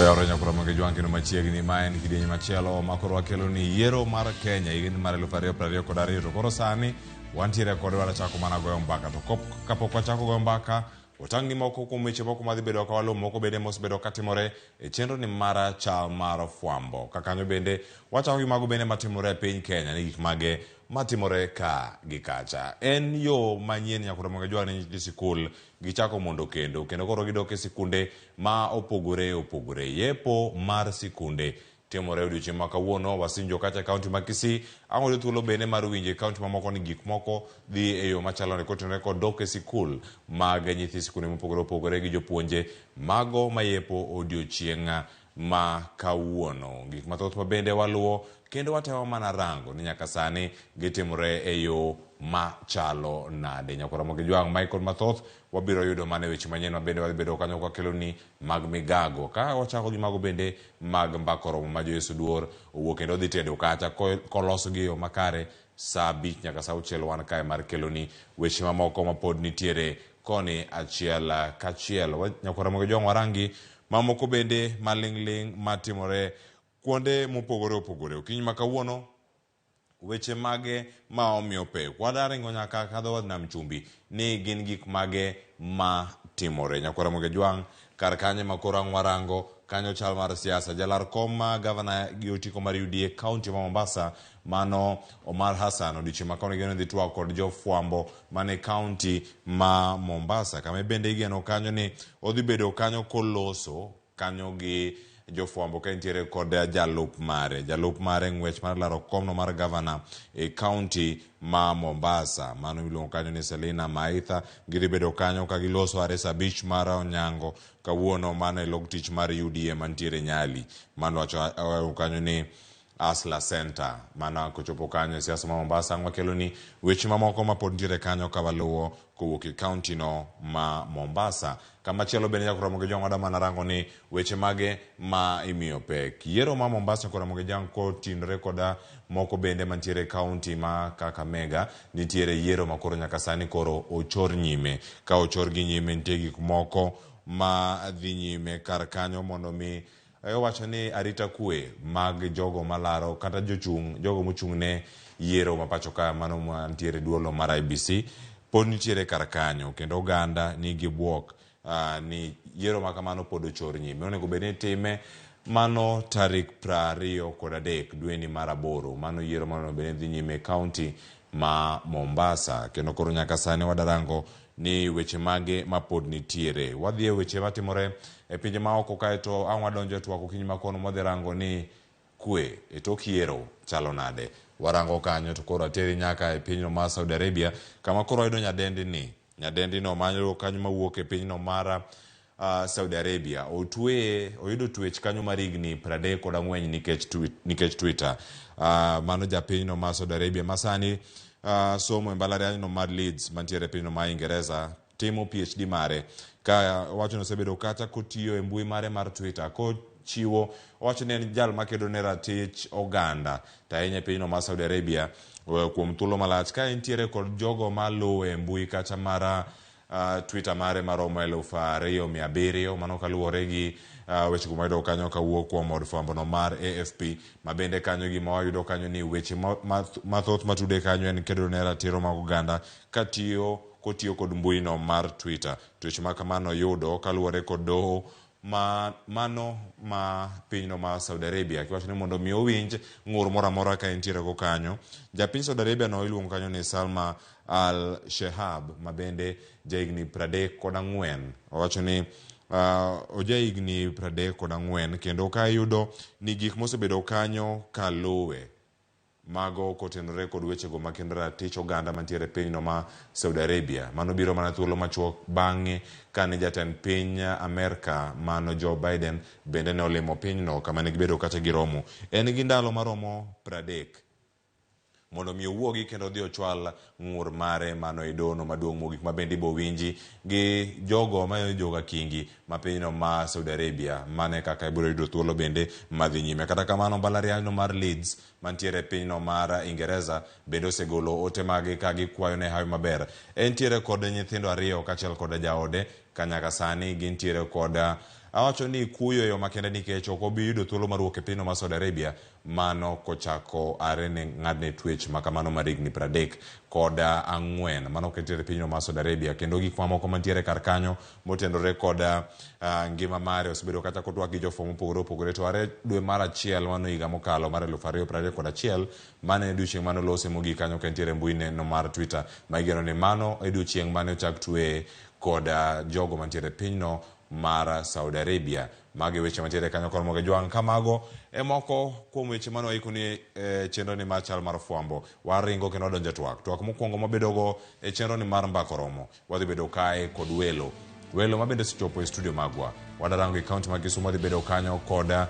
Oyawore nyakura mag jwang' kendo machiegni ma en kidieny machielo ma koro wakelo ni yiero mar Kenya higni mar 2022 to koro sani wantiere kode wadachako mana goyo mbaka to kapok wachako goyo mbaka otang'ni moko kuom weche moko madhi bedo ka waluwo moko bende mosebedo katimore e chenro ni mar chal mar fwambo ka kanyo bende wachako gi mago bende matimore e piny Kenya ni gik mage matimore ka gi kacha en yo manyien nyakura mag jwang' ne nyithi sikul Gichako mondo kendo, kendo koro gidok e sikunde ma opogore opogore. Yepo mar sikunde timore odiochieng' ma kawuono Wasinjo kacha e kaunti ma Kisii. Ang' oyud thuolo bende mar winjo e kaunti mamoko ni gik moko dhi e yo machalo nade kotenore kod dok e sikul mag nyithi sikunde mopogore opogore gi jopuonje mago mayepo odiochieng' ma kawuono. Gik mathoth ma bende waluwo kendo watemo mana rango ni nyaka sani gitimore e yo machalo nade. Nyakwar Ramogi Jwang' Michael mathoth wabiro yudo mana e weche manyien ma bende wadhi bedo kanyo kwakeloni mag migago. Ka wachako gi mago bende mag mbaka oromo ma jo Yesu duor owuok kendo dhi tedo kacha kolosogi e yo makare saa abich nyaka saa auchiel wan kae mar keloni weche mamoko mapod nitiere koni achiel kachiel. Nyakwar Ramogi Jwang' warangi Mamoko bende maling'ling' matimore kuonde mopogore opogore. Okinyi ma kawuono, weche mage ma omiyo pek? Wada ringo nyaka kadho wadhi nam chumbi ni gin gik mage ma timore. Nyakwar Ramogi Ajwang' kar kanyo ma koro ang' warango kanyo chal mar siasa. Jalar kom ma gavana gi otiko mar UDA kaunti ma Mombasa mano Omar Hassan odiochieng' ma kawuono igeno dhi twak kod jofwambo mane kaunti ma Mombasa kama bende igeno kanyo ni odhi bedo kanyo koloso kanyo gi jofwambo ka entiere kod jalup mare. Jalup mare ng'wech mar laro komno mar gavana e kaunti ma Mombasa mano miluongo kanyo ni Selina Maitha. Gidhi bedo kanyo ka giloso are saa abich mar onyango kawuono mano e log tich mar UDA mantiere Nyali. Mano wacho kanyo ni Hustler Center. Mana kochopo kanyo e siasa ma Mombasa, ang' wakeloni weche mamoko ma pod nitiere kanyo ka waluwo kowuok e kaunti no ma Mombasa. Kamachielo bende nyaka Ramogi Jwang' wada mana rango ni weche mage ma imiyo pek. Yiero ma Mombasa kod Ramogi Jwang' kotinore koda moko bende mantiere e kaunti ma Kakamega, nitiere yiero ma koro nyaka sani koro ochor nyime. Ka ochor gi nyime nitie gik moko ma dhi nyime kar kanyo mondo mi Owacho ni arita kwe mag jogo malaro kata jochung' jogo mochung' ne yiero ma pacho ka mano mantiere duolo mar IEBC pod nitiere kar kanyo kendo oganda nigi buok ni yiero ma kamano pod ochor nyime. Onego bed ni itime mano tarik 23 dweni mar aboro. Mano yiero ma onego bed ni dhi nyime e kaunti ma Mombasa. Kendo koro nyaka sani wadarango ni weche mage ma pod nitiere. Wadhi e weche matimore e pinje maoko kaeto ang' wadonjo e twak okinyi ma kono mwadhi rango ni kwe e tok yiero chalo nade. Warango kanyo to koro ateri nyaka e pinyno mar Saudi Arabia kama koro wayudo nyadendi ni. Nyadendi no manyo kanyo mawuok e pinyno mar Saudi Arabia otweye oyudo twech kanyo mar higni 34 nikech Twitter. Mano japinyno mar Saudi Arabia ma sani somo e mbalarianyno mar Leeds mantiere e pinyno mar Ingereza timo PhD mare ka owacho ni osebedo kata kotiyo e mbui mare mar Twitter kochiwo owacho ni en jal makedo ne ratich oganda to ahinya e pinyno mar Saudi Arabia kuom thuolo malach ka entiere kod jogo maluwe e mbui kata mar Twitter mare maromo 2700 mano kaluwore gi weche go mayudo kanyo kawuok kuom od fwambo no mar AFP ma bende kanyo gima wayudo kanyo ni weche mathoth matude kanyo en kedo ne ratiro mag oganda katiyo kotiyo kod mbui no mar Twitter. Twech ma kamano yudo kaluwore kod doho ma mano ma pinyno ma Saudi Arabia kiwacho ni mondo mi owinj ng'ur moro amora ka entiere go kanyo. Japiny Saudi Arabia no iluongo kanyo ni Salma Al Shehab ma bende jahigni 34. Owacho ni ojahigni 34 kendo ka iyudo ni gik mosebedo kanyo kaluwe Mago kotenore kod wechego makendo ratich oganda mantiere e pinyno ma Saudi Arabia. Mano biro mana thuolo machuok bang'e kane jatend piny Amerka mano Joe Biden bende ne olimo pinyno kama ne gibedo kacha giromo. En gi ndalo maromo 30 mondo mi owuogi kendo odhi ochwal ng'ur mare mano e dono maduong' mogik ma bende ibo winji gi jogo ma joga kingi ma pinyno ma Saudi Arabia. Mano e kaka ibiro yudo thuolo bende madhi nyime. Kata kamano mbalarianyno mar Leeds mantiere e pinyno mar Ingereza bende osegolo ote mage ka gikwayo ne hawi maber. Entiere kod nyithindo ariyo kaachiel kod jaode ka nyaka sani gintiere kod Awacho ni kuyo e yo makende nikech ok obi yudo thuolo mar wuok e pinyno mar Saudi Arabia mano kochako are ne ng'adne twech makamano mar higni 34 mano kentiere e pinyno mar Saudi Arabia. Kendo gik mamoko mantiere kar kanyo motenore kod ngima mare osebedo kata kotwak gi jofwambo mopogore opogore. To are dwe mar achiel mano higa mokalo mar 2021 mano en odiochieng' mane olose mogik kanyo kentiere e mbui neno mar Twitter, ma igeno ni mano e odiochieng' mane ochak tweye kod jogo mantiere e pinyno mar Saudi Arabia. Mago e weche mantiere kanyo kod Moge Jwang'. Ka mago e moko kuom weche mane waikoni e chenro ni mar chal mar fwambo. Waringo kendo wadonjo e twak. Twak mokwongo mabedogo e chenro ni mar Mbaka Oromo. Wadhi bedo kae kod welo. Welo mabende osechopo e studio magwa. Wadarango e kaunti ma Kisumu, wadhi bedo kanyo kod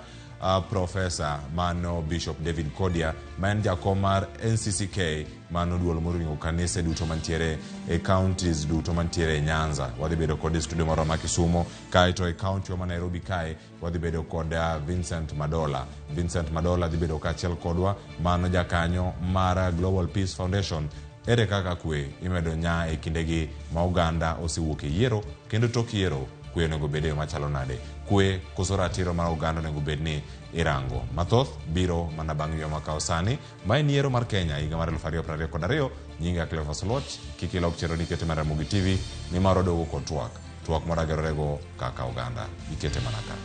Profesa mano Bishop David Kodia, ma en jakom mar NCCK, mano duol moring'o kanise duto mantiere e counties duto mantiere e Nyanza. Wadhi bedo kod e studio marwa ma Kisumu. Kaeto e county ma Nairobi kae wadhi bedo kod Vincent Madola. Vincent Madola dhi bedo kaachiel kodwa, mano jakanyo mar Global Peace Foundation. Ere kaka kwe imedo nya e kindegi ma oganda osewuok e yiero, kendo tok yiero kwe onego bed e yo machalo nade? Kwe koso ratiro mar oganda onego bed ni irango? Mathoth biro mana bang' ywa makawo sani. Ma en yiero mar Kenya higa mar 2022. Nyinga Cleophas Oluoch. Kik ilok chenro ni ikete mar Ramogi TV, nimar waduogo kod twak. Twak mwadagerorego kaka oganda. Ikete mana ka.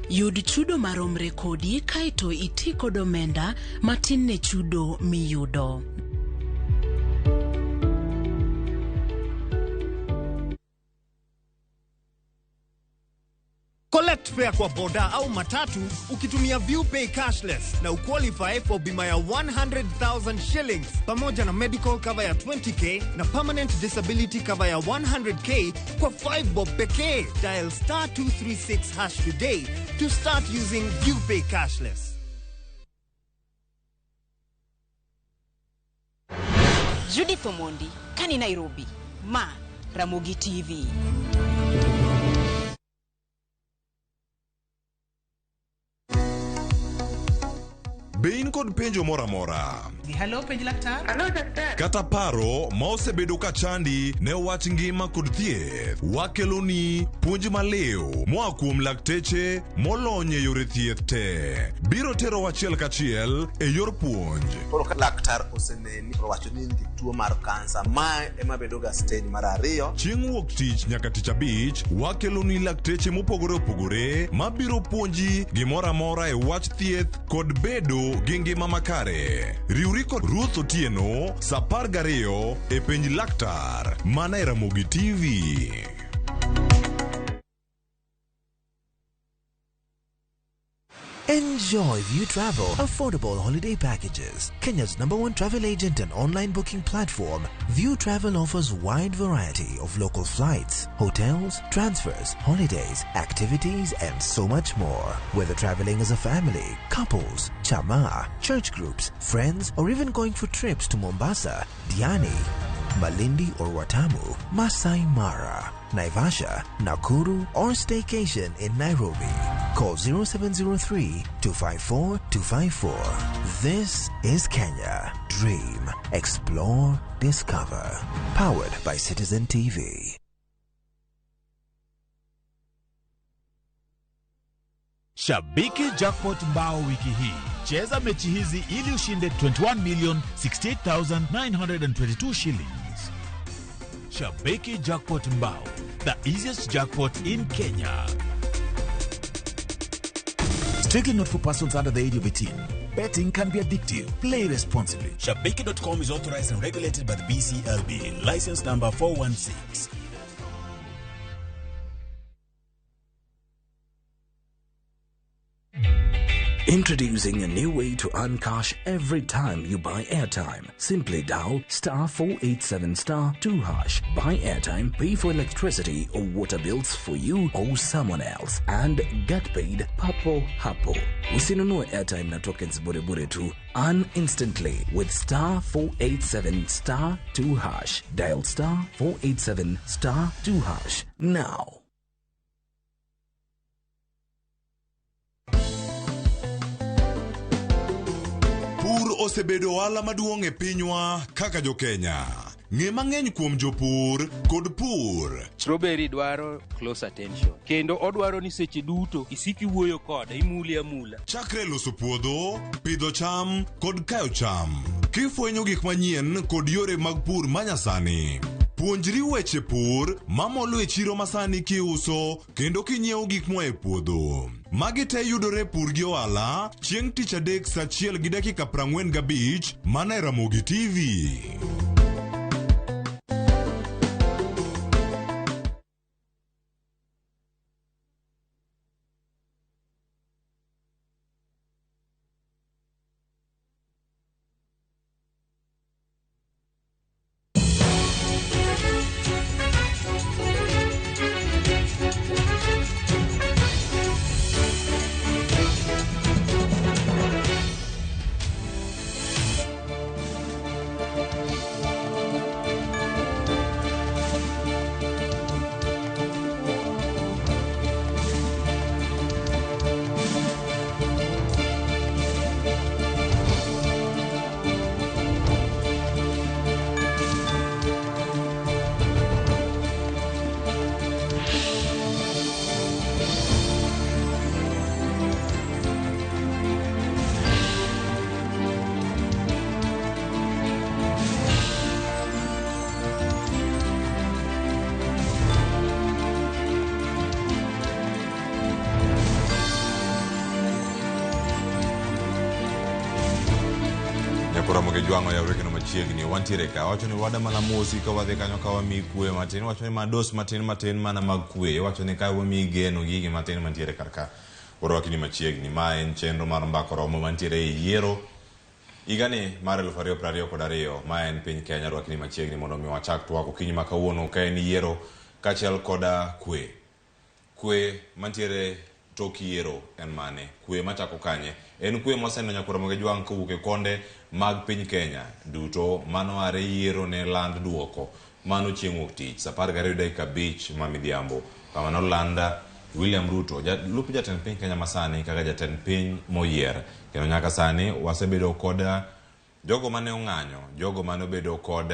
Yud chudo maromre kodi kaeto iti kod omenda matin ne chudo miyudo. Collect fare kwa boda au matatu ukitumia ViewPay cashless na uqualify for bima ya 100,000 shillings pamoja na medical cover ya 20k na permanent disability cover ya 100k kwa 5 bob pekee. Dial star 236 hash today to start using ViewPay cashless. Judith Omondi, kani Nairobi, ma Ramogi TV. Be in kod penjo moro amora? Hello, penj laktar. Hello, daktari. Kata paro ma osebedo ka chandi ne wach ngima kod thieth, wakeloni puonj maliw moa kuom lakteche molony e yore thieth te. Biro tero achiel kachiel e yor puonj. Koro ka laktar oseneni to owacho ni in gi tuo mar kansa, mae ema bedo ga stage mar ariyo. Chieng' wuok tich nyaka tich abich, wakeloni lakteche mopogore opogore mabiro puonji gimoro amora e wach thieth kod bedo gi ngima makare. Riwri kod Ruth Otieno sa 12 e penj laktar mana e Ramogi TV. Enjoy View Travel affordable holiday packages. Kenya's number one travel agent and online booking platform, View Travel offers wide variety of local flights, hotels, transfers, holidays, activities, and so much more. Whether traveling as a family, couples, chama, church groups, friends, or even going for trips to Mombasa, Diani, Malindi or Watamu, Masai Mara, Naivasha, Nakuru, or staycation in Nairobi. Call 0703 254 254. This is Kenya. Dream, explore, discover. Powered by Citizen TV. Shabiki Jackpot mbao wiki hii. Cheza mechi hizi ili ushinde 21,068,922 shillings. Shabiki Jackpot mbao, the easiest jackpot in Kenya. Strictly not for persons under the age of 18. Betting can be addictive. Play responsibly. Shabiki.com is authorized and regulated by the BCLB. License number 416. Introducing a new way to earn cash every time you buy airtime. Simply dial star 487 star 2 hash. Buy airtime, pay for electricity or water bills for you or someone else, and get paid papo hapo. Usinunue airtime na tokens bure bure tu. Earn instantly with star 487 star 2 hash. Dial star 487 star 2 hash now. Pur osebedo ohala maduong' e pinywa kaka jo-Kenya. Ng'e mang'eny kuom jopur kod pur. Strawberry dwaro close attention kendo odwaro ni seche duto isik iwuoyo kode, imule amula. Chakre loso puodho, pidho cham kod kayo cham. Kifwenyo gik manyien kod yore mag pur manyasani. Puonjri weche pur mamolo e chiro masani kiuso kendo kinyiewo gik moa e puodho. Magi te yudore Pur gi Ohala chieng' tich adek saa 1:45 mana e Ramogi TV. Nyakwar Jwang'o yawre kendo machiegni wantiere ka wacho ni wada mana mosi ka wadhi kanyo ka wamiyi kwe matin wacho ni mados matin matin mana mag kwe wacho ni ka wamiyi geno gigi matin mantiere kar ka warwaki ni machiegni. Ma en chenro mar Mbaka Oromo mantiere e yiero higani mar 2022 ma en piny Kenya. Rwaki ni machiegni mondo mi wachak twak okinyi ma kawuono ka en yiero kaachiel koda kwe. Kwe mantiere tok yiero en mane? Kwe machako kanye? En kwe moseneno Nyakwar Ramogi Jwang' kowuok e konde mag piny Kenya duto mano are yiero ne land duoko mano chieng' wuok tich saa 12:05 ma midhiambo kama nolanda William Ruto jalup jatend piny Kenya masani kaka jatend piny moyier. Kendo nyaka sani wasebedo kod jogo mane ong'anyo, jogo mane obedo kod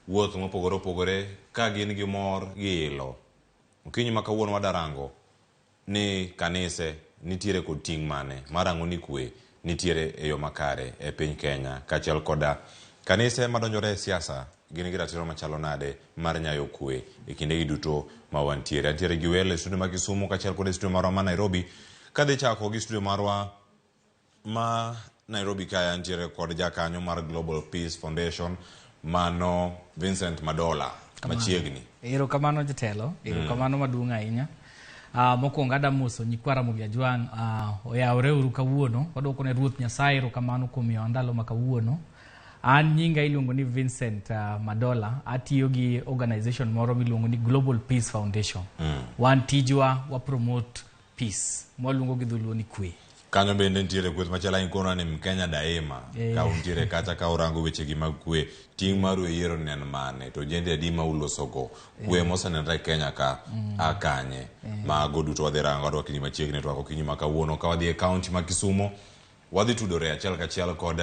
wuoth mopogore opogore ka gin gi mor gi ilo. Okinyi ma kawuono wadarango ni kanise nitiere kod ting' mane marango ni kwe nitiere e yo makare e piny Kenya kaachiel koda kanise madonjore e siasa gin gi ratiro machalo nade mar nyayo kwe e kindegi duto ma wantiere. Antiere gi welo e studio ma Kisumu kaachiel kod e studio marwa ma Nairobi. Kadhi chako gi studio marwa ma Nairobi kae antiere kod jakanyo mar Global Peace Foundation mano Vincent Madola machiegni. Erokamano jatelo, erokamano maduong' ahinya. Mokwongo ada moso nyikwa Ramogi Ajwang' oyawre uru kawuono. Wadwoko ne Ruoth Nyasaye erokamano kuom miyowa ndalo ma kawuono. An nyinga iluongo ni Vincent Madola, atiyo gi organization moro miluongo ni Global Peace Foundation. Wan tijwa wa promote peace, mwaluongo gi dholuo ni kwe. Kanyo bende nitiere kweth machielo ahinya ni Mkenya Daima. Ka untiere kacha ka urango wechegi mag kwe, ting' maru e yiero ni en mane, to ojende adi ma ulosogo, kwe mosenenre Kenya ka a kanye. Mago duto wadhi rango adwa kini machiegni twak okinyi ma kawuono ka wadhi e kaunti ma Kisumu wadhi tudore achiel kachiel kod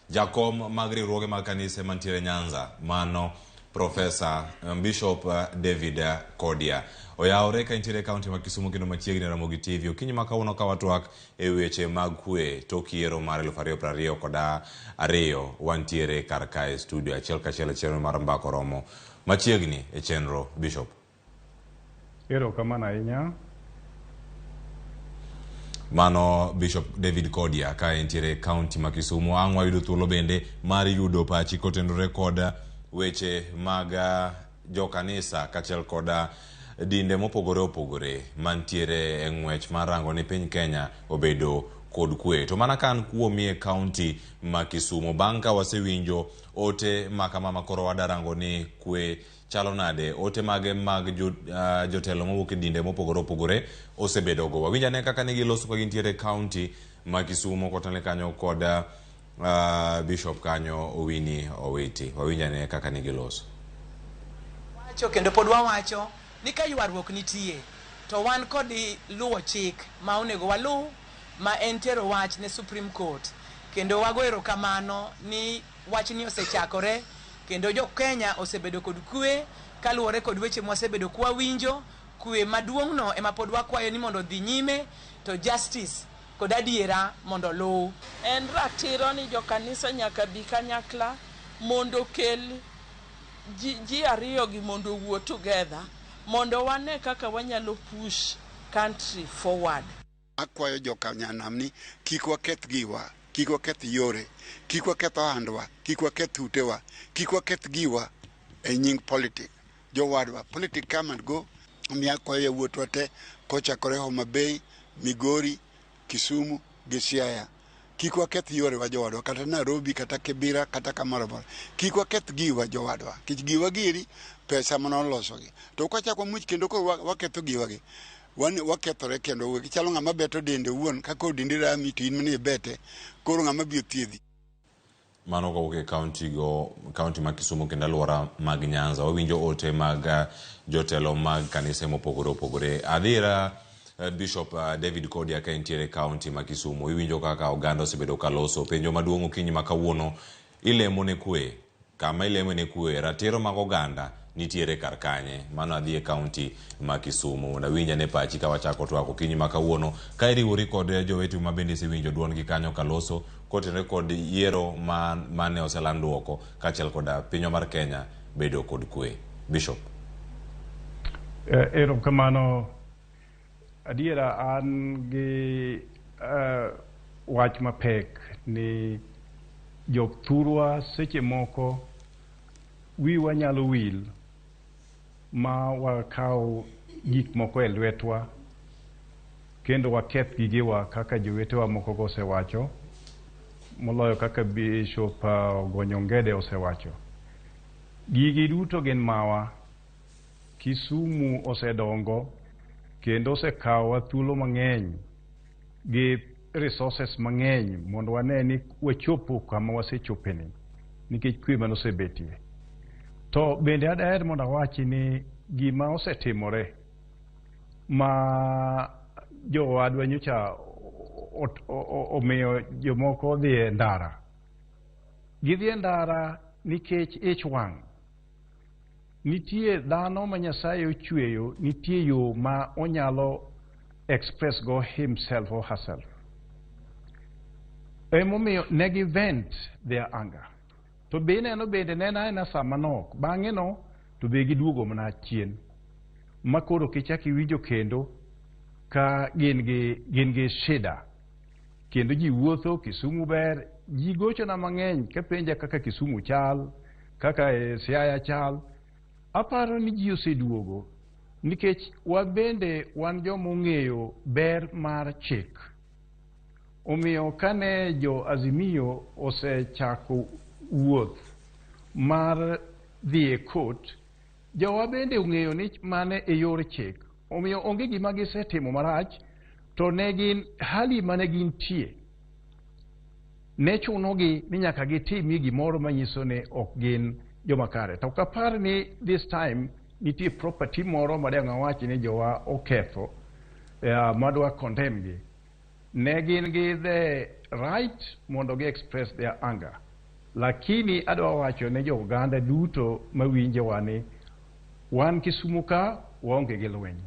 jakom mag riwruoge mag kanise mantiere Nyanza mano Professor Bishop David Kodia. Oyawre ka intiere e kaunti ma Kisumu kendo machiegni Ramogi TV okinyi ma kawuono ka watwak e weche mag kwe tok yiero mar 2022 wantiere kar kae studio achiel kachiel e chenro mar Mbaka Oromo machiegni e chenro Bishop. Erokamano ahinya. Mano Bishop David Kodia ka entiere e kaunti ma Kisumu. Ang' wayudo thuolo bende mar yudo pachi kotenore kod weche mag jokanisa kaachiel kod dinde mopogore opogore mantiere e ng'wech mar rango ni piny Kenya obedo kod kwe. To mana ka an kuomi e kaunti ma Kisumu, bang' ka wasewinjo ote ma kama ma koro wadarango ni kwe chalo nade, ote mage mag jotelo mowuok e dinde mopogore opogore osebedogo. Wawinj ane kaka ne giloso ka gintiere e kaunti ma Kisumu kotelne kanyo kod Bishop kanyo Owini Owiti. Wawinj ane kaka ne giloso. Wacho kendo pod wawacho ni ka ywaruok nitie to wan kod luwo chik ma onego waluw ma en tero wach ne Supreme Court kendo wago erokamano ni wachni osechakore kendo jo Kenya osebedo kod kwe kaluwore kod weche mwasebedo kwawinjo. Kwe maduong' no ema pod wakwayo ni mondo odhi nyime to justice kod adiera mondo oluw. En ratiro ni jokanisa nyaka bi kanyakla mondo okel ji ariyo gi mondo owuo together mondo wane kaka wanyalo push country forward. Akwayo joka nyanam ni kik waketh giwa, kik waketh yore, kik waketh ohandwa, kik waketh utewa, kik waketh giwa e nying politic. Jowadwa, politic come and go. Omiyo akwayo yawuotwa te kochakore Homa Bay, Migori, Kisumu gi Siaya. Kik waketh yorewa jowadwa, kata Nairobi, kata Kibera, kata kamoro amora. Kik waketh giwa jowadwa, nikech giwa giri pesa mana olosogi. To kwachako wamuoch kendo koro waketho giwa gi. Wan wakethore kendo chalo ng'ama beto dende owuon, ka koro dendi rami to in mana ibete, koro ng'ama biro thiedhi. Mano kowuok e kaunti go, kaunti ma Kisumu kendo alwora mag Nyanza. Wawinjo ote mag jotelo mag kanise mopogore opogore. Adhira Bishop David Kodia ka entiere e kaunti ma Kisumu. Iwinjo kaka oganda osebedo ka loso. Penjo maduong' okinyi ma kawuono, ilemo ne kwe. Kama ilemo ne kwe, ratiro mag oganda nitiere kar kanye? Mano adhi e kaunti ma Kisumu. Mondo awinj ane pachi ka wachako twak okinyi ma kawuono. Ka iriwori kod jowetu ma bende isewinjo duondgi kanyo kaloso, kotenore kod yiero mane oseland duoko, kaachiel kod pinywa mar Kenya bedo kod kwe. Bishop. Erokamano. Adiera an gi wach mapek ni jothurwa seche moko wiwa nyalo wil ma wakaw gik moko e lwetwa kendo waketh gigewa kaka jowetewa moko go osewacho, moloyo kaka Bishop Ogonyo Ngede osewacho. Gigi duto gin mawa. Kisumu osedongo kendo osekawowa thuolo mang'eny gi resources mang'eny mondo wane ni wachopo kama wasechopeni nikech kwe mane osebetie. To bende adaher mondo awachi ni gima osetimore ma jowadwa nyocha omiyo jomoko odhi e ndara. Gidhi e ndara nikech ich wang'. Nitie dhano ma Nyasaye ochweyo, nitie yo ma onyalo express go himself or herself. Emomiyo ne gi vent their anger. To be ineno bende ne en aena sa manok, bang'e no to be giduogo mana chien. Ma koro kichak iwinjo kendo ka gin gi shida. Kendo ji wuotho, Kisumu ber, ji gochona mang'eny kapenja kaka Kisumu chal, kaka Siaya chal. Aparo ni ji oseduogo nikech wabende wan joma ong'eyo ber mar chik. Omiyo kane jo Azimio osechako wuoth mar dhi e court, jowa bende ong'eyo ni mane e yor chik. Omiyo onge gima gisetimo marach, to ne gin hali mane gintie. Ne chunogi ni nyaka gitimie gimoro manyiso ni ok gin joma kare. To ok apar ni this time nitie property moro ma dang' awach ni jowa oketho madwa condemn gi. Ne gin gi the right mondo gi express their anger. Lakini adwa wacho ne jo oganda duto mawinjowa ni wan Kisumu ka waonge gi lweny.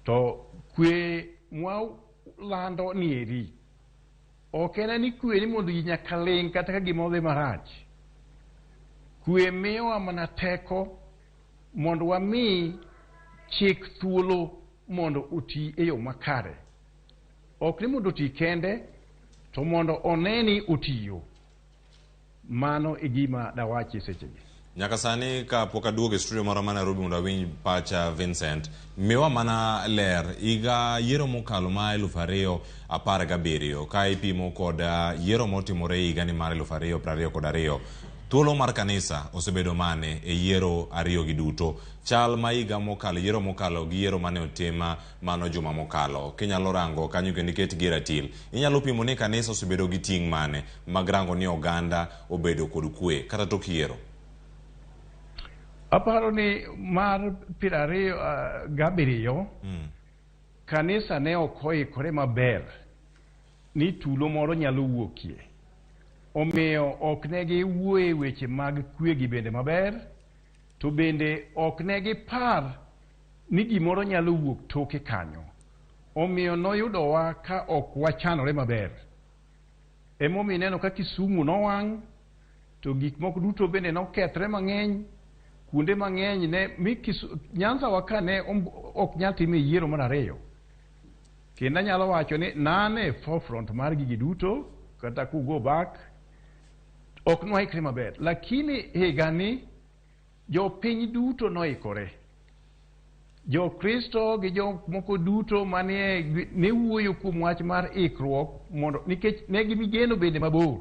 To kwe mwalando nieri ok en ni kwe ni mondo ji nyaka ling' kata ka gima odhi marach. Kwe miyowa mana teko mondo wami chik thuolo mondo oti e yo makare. Ok ni mondo oti kende, to mondo one ni otiyo. Mano e gima dawachi sechegi. Nyaka sani ka pok aduogo e studio moro ma Nairobi mondo awinj pacha Vincent, miwa mana ler higa yiero mokalo ma 2017 ka ipimo kod yiero motimore higani mar 2022. Thuolo mar kanisa osebedo mane e yiero ariyo gi duto? Chal ma higa mokalo, yiero mokalo gi yiero mane otim mano juma mokalo. Kinyalo rango kanyo kendo iket gi e ratil. Inyalo pimo ni kanisa osebedo gi ting' mane mag rango ni oganda obedo kod kwe kata tok yiero? Aparo ni mar 27 kanisa ne ok oikore maber ni tulo moro nyalo wuokie. Omiyo ok ne giwuoye weche mag kwe gi bende maber, to bende ok ne gipar ni gimoro nyalo wuok toke kanyo. Omiyo noyudowa ka ok wachanore maber. Emomiyo ineno ka Kisumu nowang', to gik moko duto bende nokethre mang'eny, kuonde mang'eny ne mi Nyanza wa ka ne ok nyal time yiero mar ariyo. Kendo anyalo wacho ni nan e forefront mar gigi duto, kata ku go back, ok nwaikre maber. Lakini higani jopiny duto noikore. Jokristo gi jomoko duto manie ne wuoyo kuom wach mar ikruok mondo nikech ne gin geno bende mabor.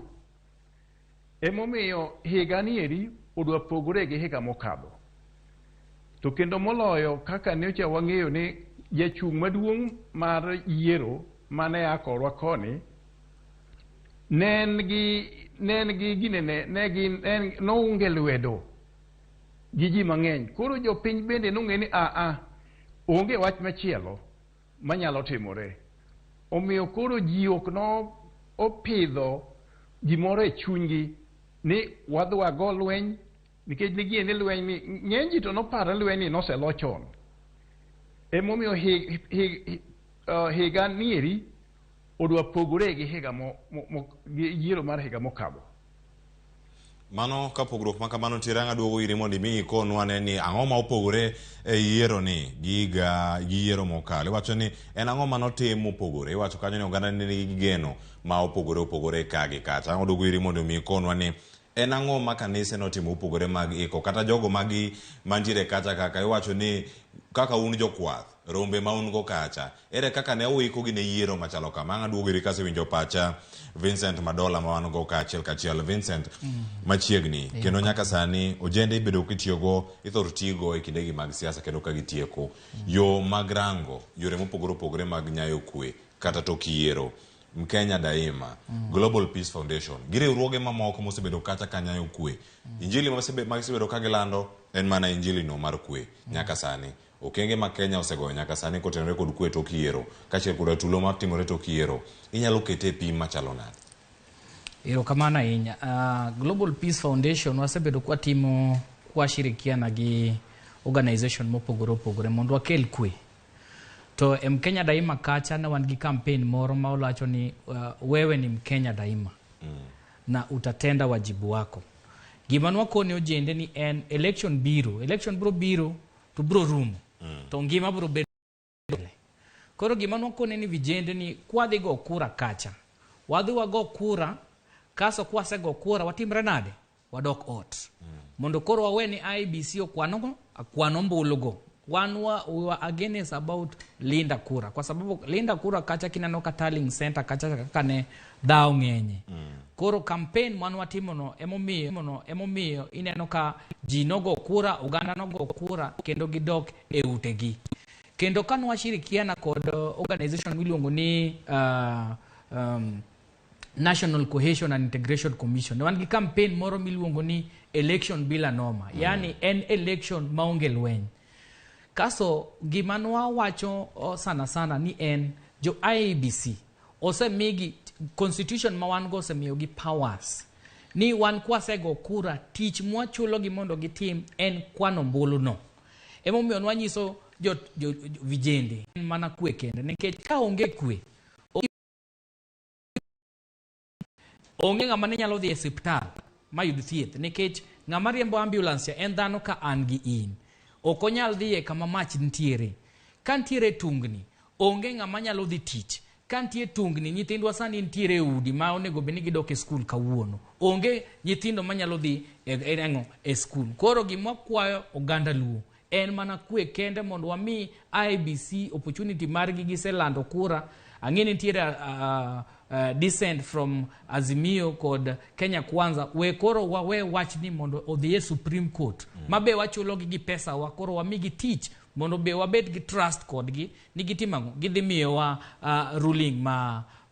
Emomiyo higani eri odwa pogore gi higa mokadho. To kendo moloyo kaka nyocha wang'eyo ni jachung' maduong' mar yiero mane a korwa koni ne en gi ginene ne gin en nounge lwedo gi ji mang'eny. Koro jopiny bende nong'e ni aa onge wach machielo manyalo timore. Omiyo koro ji ok no opidho gimoro e chunygi ni wadhi wago lweny nikech ne ni lweny ni ng'eny ji to noparo ni lweny ni noselo chon. Emomiyo higa nieri odwa pogore gi higa gi yiero mar higa mokadho. Mano ka pogruok ma kamano nitiere ang' aduogo iri mondo imi ikonwa ane ni ang'o ma opogore e yiero ni gi higa gi yiero mokalo. Iwacho ni en ang'o manotim mopogore. Iwacho kanyo ni oganda ne nigi geno ma opogore opogore ka gi kacha. Ang' aduogo iri mondo mi ikonwa ni en ang'o ma kanise notimo mopogore mag iko kata jogo magi mantiere kacha kaka iwacho ni kaka un jokwath rombe ma un go kacha ere kaka ne uiko gi ne yiero machalo kama. Ang' aduogo iri kasewinjo pacha Vincent Madola ma wan go kaachiel kachiel. Vincent, machiegni kendo nyaka sani ojende ibedo kitiyogo ithor tigo e kindegi mag siasa kendo ka gitieko yo mag rango yore mopogore opogore mag nyayo kwe kata tok yiero. Mkenya Daima, Global Peace Foundation gi riwruoge mamoko mosebedo kacha ka nyayo kwe. Injili magisebedo ka gilando en mana injili no mar kwe nyaka sani. Okenge ma Kenya osegoyo nyaka sani kotenore kod kwe tok yiero kaachiel koda tulo matimore tok yiero inyalo kete e pim machalo nade? Erokamano ahinya. Global Peace Foundation wasebedo kwatimo kwashirikiana gi organization mopogore opogore mondo wakel kwe. To e Mkenya Daima kacha ne wan gi campaign moro ma wacho ni wewe ni Mkenya Daima na utatenda wajibu wako. Gima nwakone ojende ni en election biro, election bro biro to bro rumo. To ngima bro bedo. Koro gima nwakone ni vijende ni kwadhi go kura kacha, wadhi wago kura, kaso kwasego kura watimre nade? Wadok ot. Mondo koro wawe ni IEBC okwanogo, akwan ombulugo. Wan we were against about linda kura. Kwa sababu linda kura kacha kineno ka tallying center kacha kaka ne dhao ng'enye. Koro campaign mwan watimo no emomiyo ineno ka ji nogo kura, oganda nogo kura kendo gidok e utegi. Kendo ka nwashirikiana kod organization miluongo ni National Cohesion and Integration Commission. Wan gi campaign moro miluongo ni election bila noma. Yani en election maonge lweny. Kaso gima nwawacho sana sana ni en jo IEBC osemigi constitution ma wan go osemiyogi powers ni wan kwasego kura tich mwachulogi mondo gitim en kwano ombulu no. Emomiyo nwanyiso jo vijende mana kwe kende nikech ka onge kwe onge ng'ama ne nyalo dhi e osiptal mayud thieth nikech ng'ama riembo ambulance en dhano ka an gi in. Ok onyal dhiye kama mach nitiere. Ka nitiere tungni, onge ng'ama nyalo dhi tich. Ka nitie tungni, nyithindwa sani nitiere e udi ma onego bed ni gidok e skul kawuono. Onge nyithindo manyalo dhi e, e, ang'o, e skul. Koro gima wakwayo oganda Luo en mana kwe kende mondo wami IEBC opportunity margi giselando kura. Ang'e ni nitiere dissent from Azimio kod Kenya Kwanza. We koro wawe wachni mondo odhi e Supreme Court. Ma be wachulogi gi pesa wa, koro wamigi tich mondo be wabed gi trust kodgi ni gitimo ang'o, gidhi miyowa ruling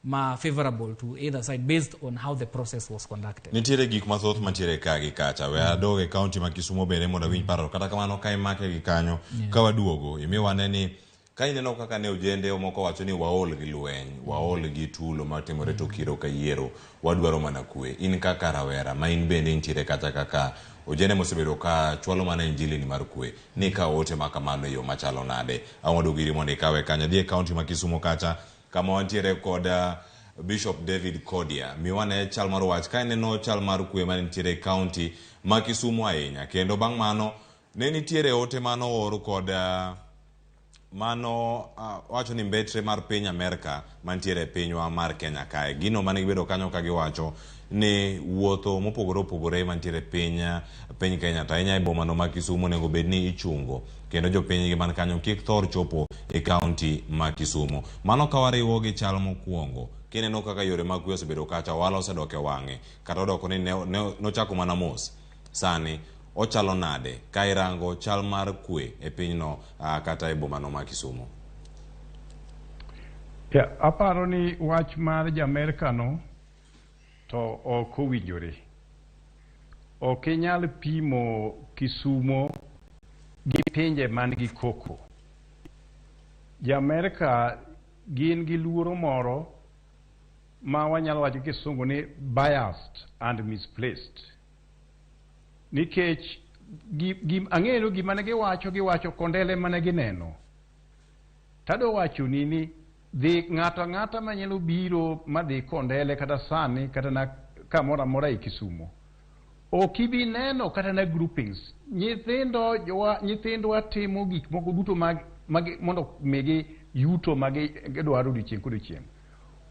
ma favorable to either side based on how the process was conducted. Nitiere gik mathoth mantiere ka gi kacha. We adog e kaunti ma Kisumo bende mondo awinj paro. Kata kamano ka imake gi kanyo, ka waduogo, imiwa ne ni ka ineno kaka ne ojende moko wacho ni waol gi lweny, waol gi tulo matimore tok yiero ka yiero, wadwaro mana kwe. In kaka rawera ma in bende intiere kacha kaka ojende mosebedo ka chwalo mana injili ni mar kwe, ni ka ote ma kamano e yo machalo nade? Ang' waduogo iri mondo ikawe kanyo. Dhi e kaunti ma Kisumo kacha kama wantiere kod Bishop David Kodia. Miwa ne chal mar wach ka ineno chal mar kwe ma nitiere e kaunti ma Kisumo ahinya. Kendo bang' mano ne nitiere ote mano oor kod mano wacho ni mbetre mar piny Amerka mantiere e pinywa mar Kenya kae. Gino mane gibedo kanyo ka giwacho ni wuotho mopogore opogore mantiere piny Kenya to ahinya e bomano ma Kisumu onego bed ni ichungo kendo jopinygi man kanyo kik thor chopo e kaunti ma Kisumu. Mano ka wariwo gi chal mokwongo kineno kaka yore mag kwe osebedo kacha, ohala osedok e wang'e kata odoko ni nochako mana mos. Sani ochalo nade ka irango chal mar kwe e pinyno kata e bomano ma Kisumu? Ya, aparo ni wach mar ja-Amerka no to ok owinjore. Ok inyal pimo Kisumo gi pinje man gi koko. Ja-Amerka gin gi luoro moro ma wanyalo wacho gi kisungu ni biased and misplaced. Nikech ang'eyo gima ne giwacho, giwacho kondele mane gineno. Tadwa wachoni ni dhi ng'ato ang'ata manyalo biro madhi Kondele kata sani kata na kamoro amora e Kisumo. Ok ibi neno kata na groupings. Nyithindwa timo gik moko duto mag mondo migi yuto ma gidwaro odiochieng' kodiochieng'.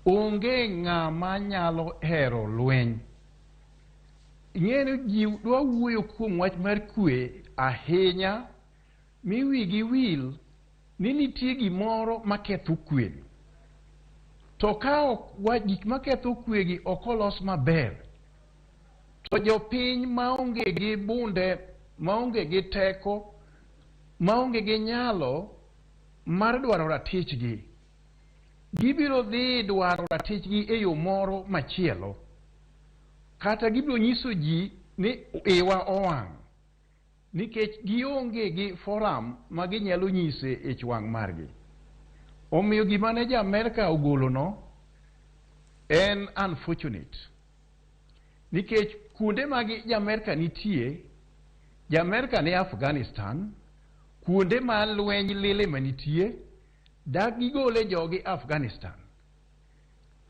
Onge ng'ama nyalo hero lweny. Ing'eyo ji dwa wuoyo kuom wach mar kwe ahinya mi wigi wil ni nitie gimoro maketho kwe. To ka ok gik maketho kwe gi ok olos maber, to jopiny maonge gi bunde, maonge gi teko, maonge gi nyalo mar dwaro ratichgi, gibiro dhi dwaro ratichgi e yo moro machielo. Kata gibiro nyiso ji ni iwa owang', nikech gionge gi forum ma ginyalo nyise ich wang' margi. Omiyo gima ne ja-Amerka ogolono en unfortunate. Nikech kuonde ma ja-Amerka nitie, ja-Amerka ni Afghanistan, kuonde ma lweny lile manitie, dak gigole jogi Afghanistan.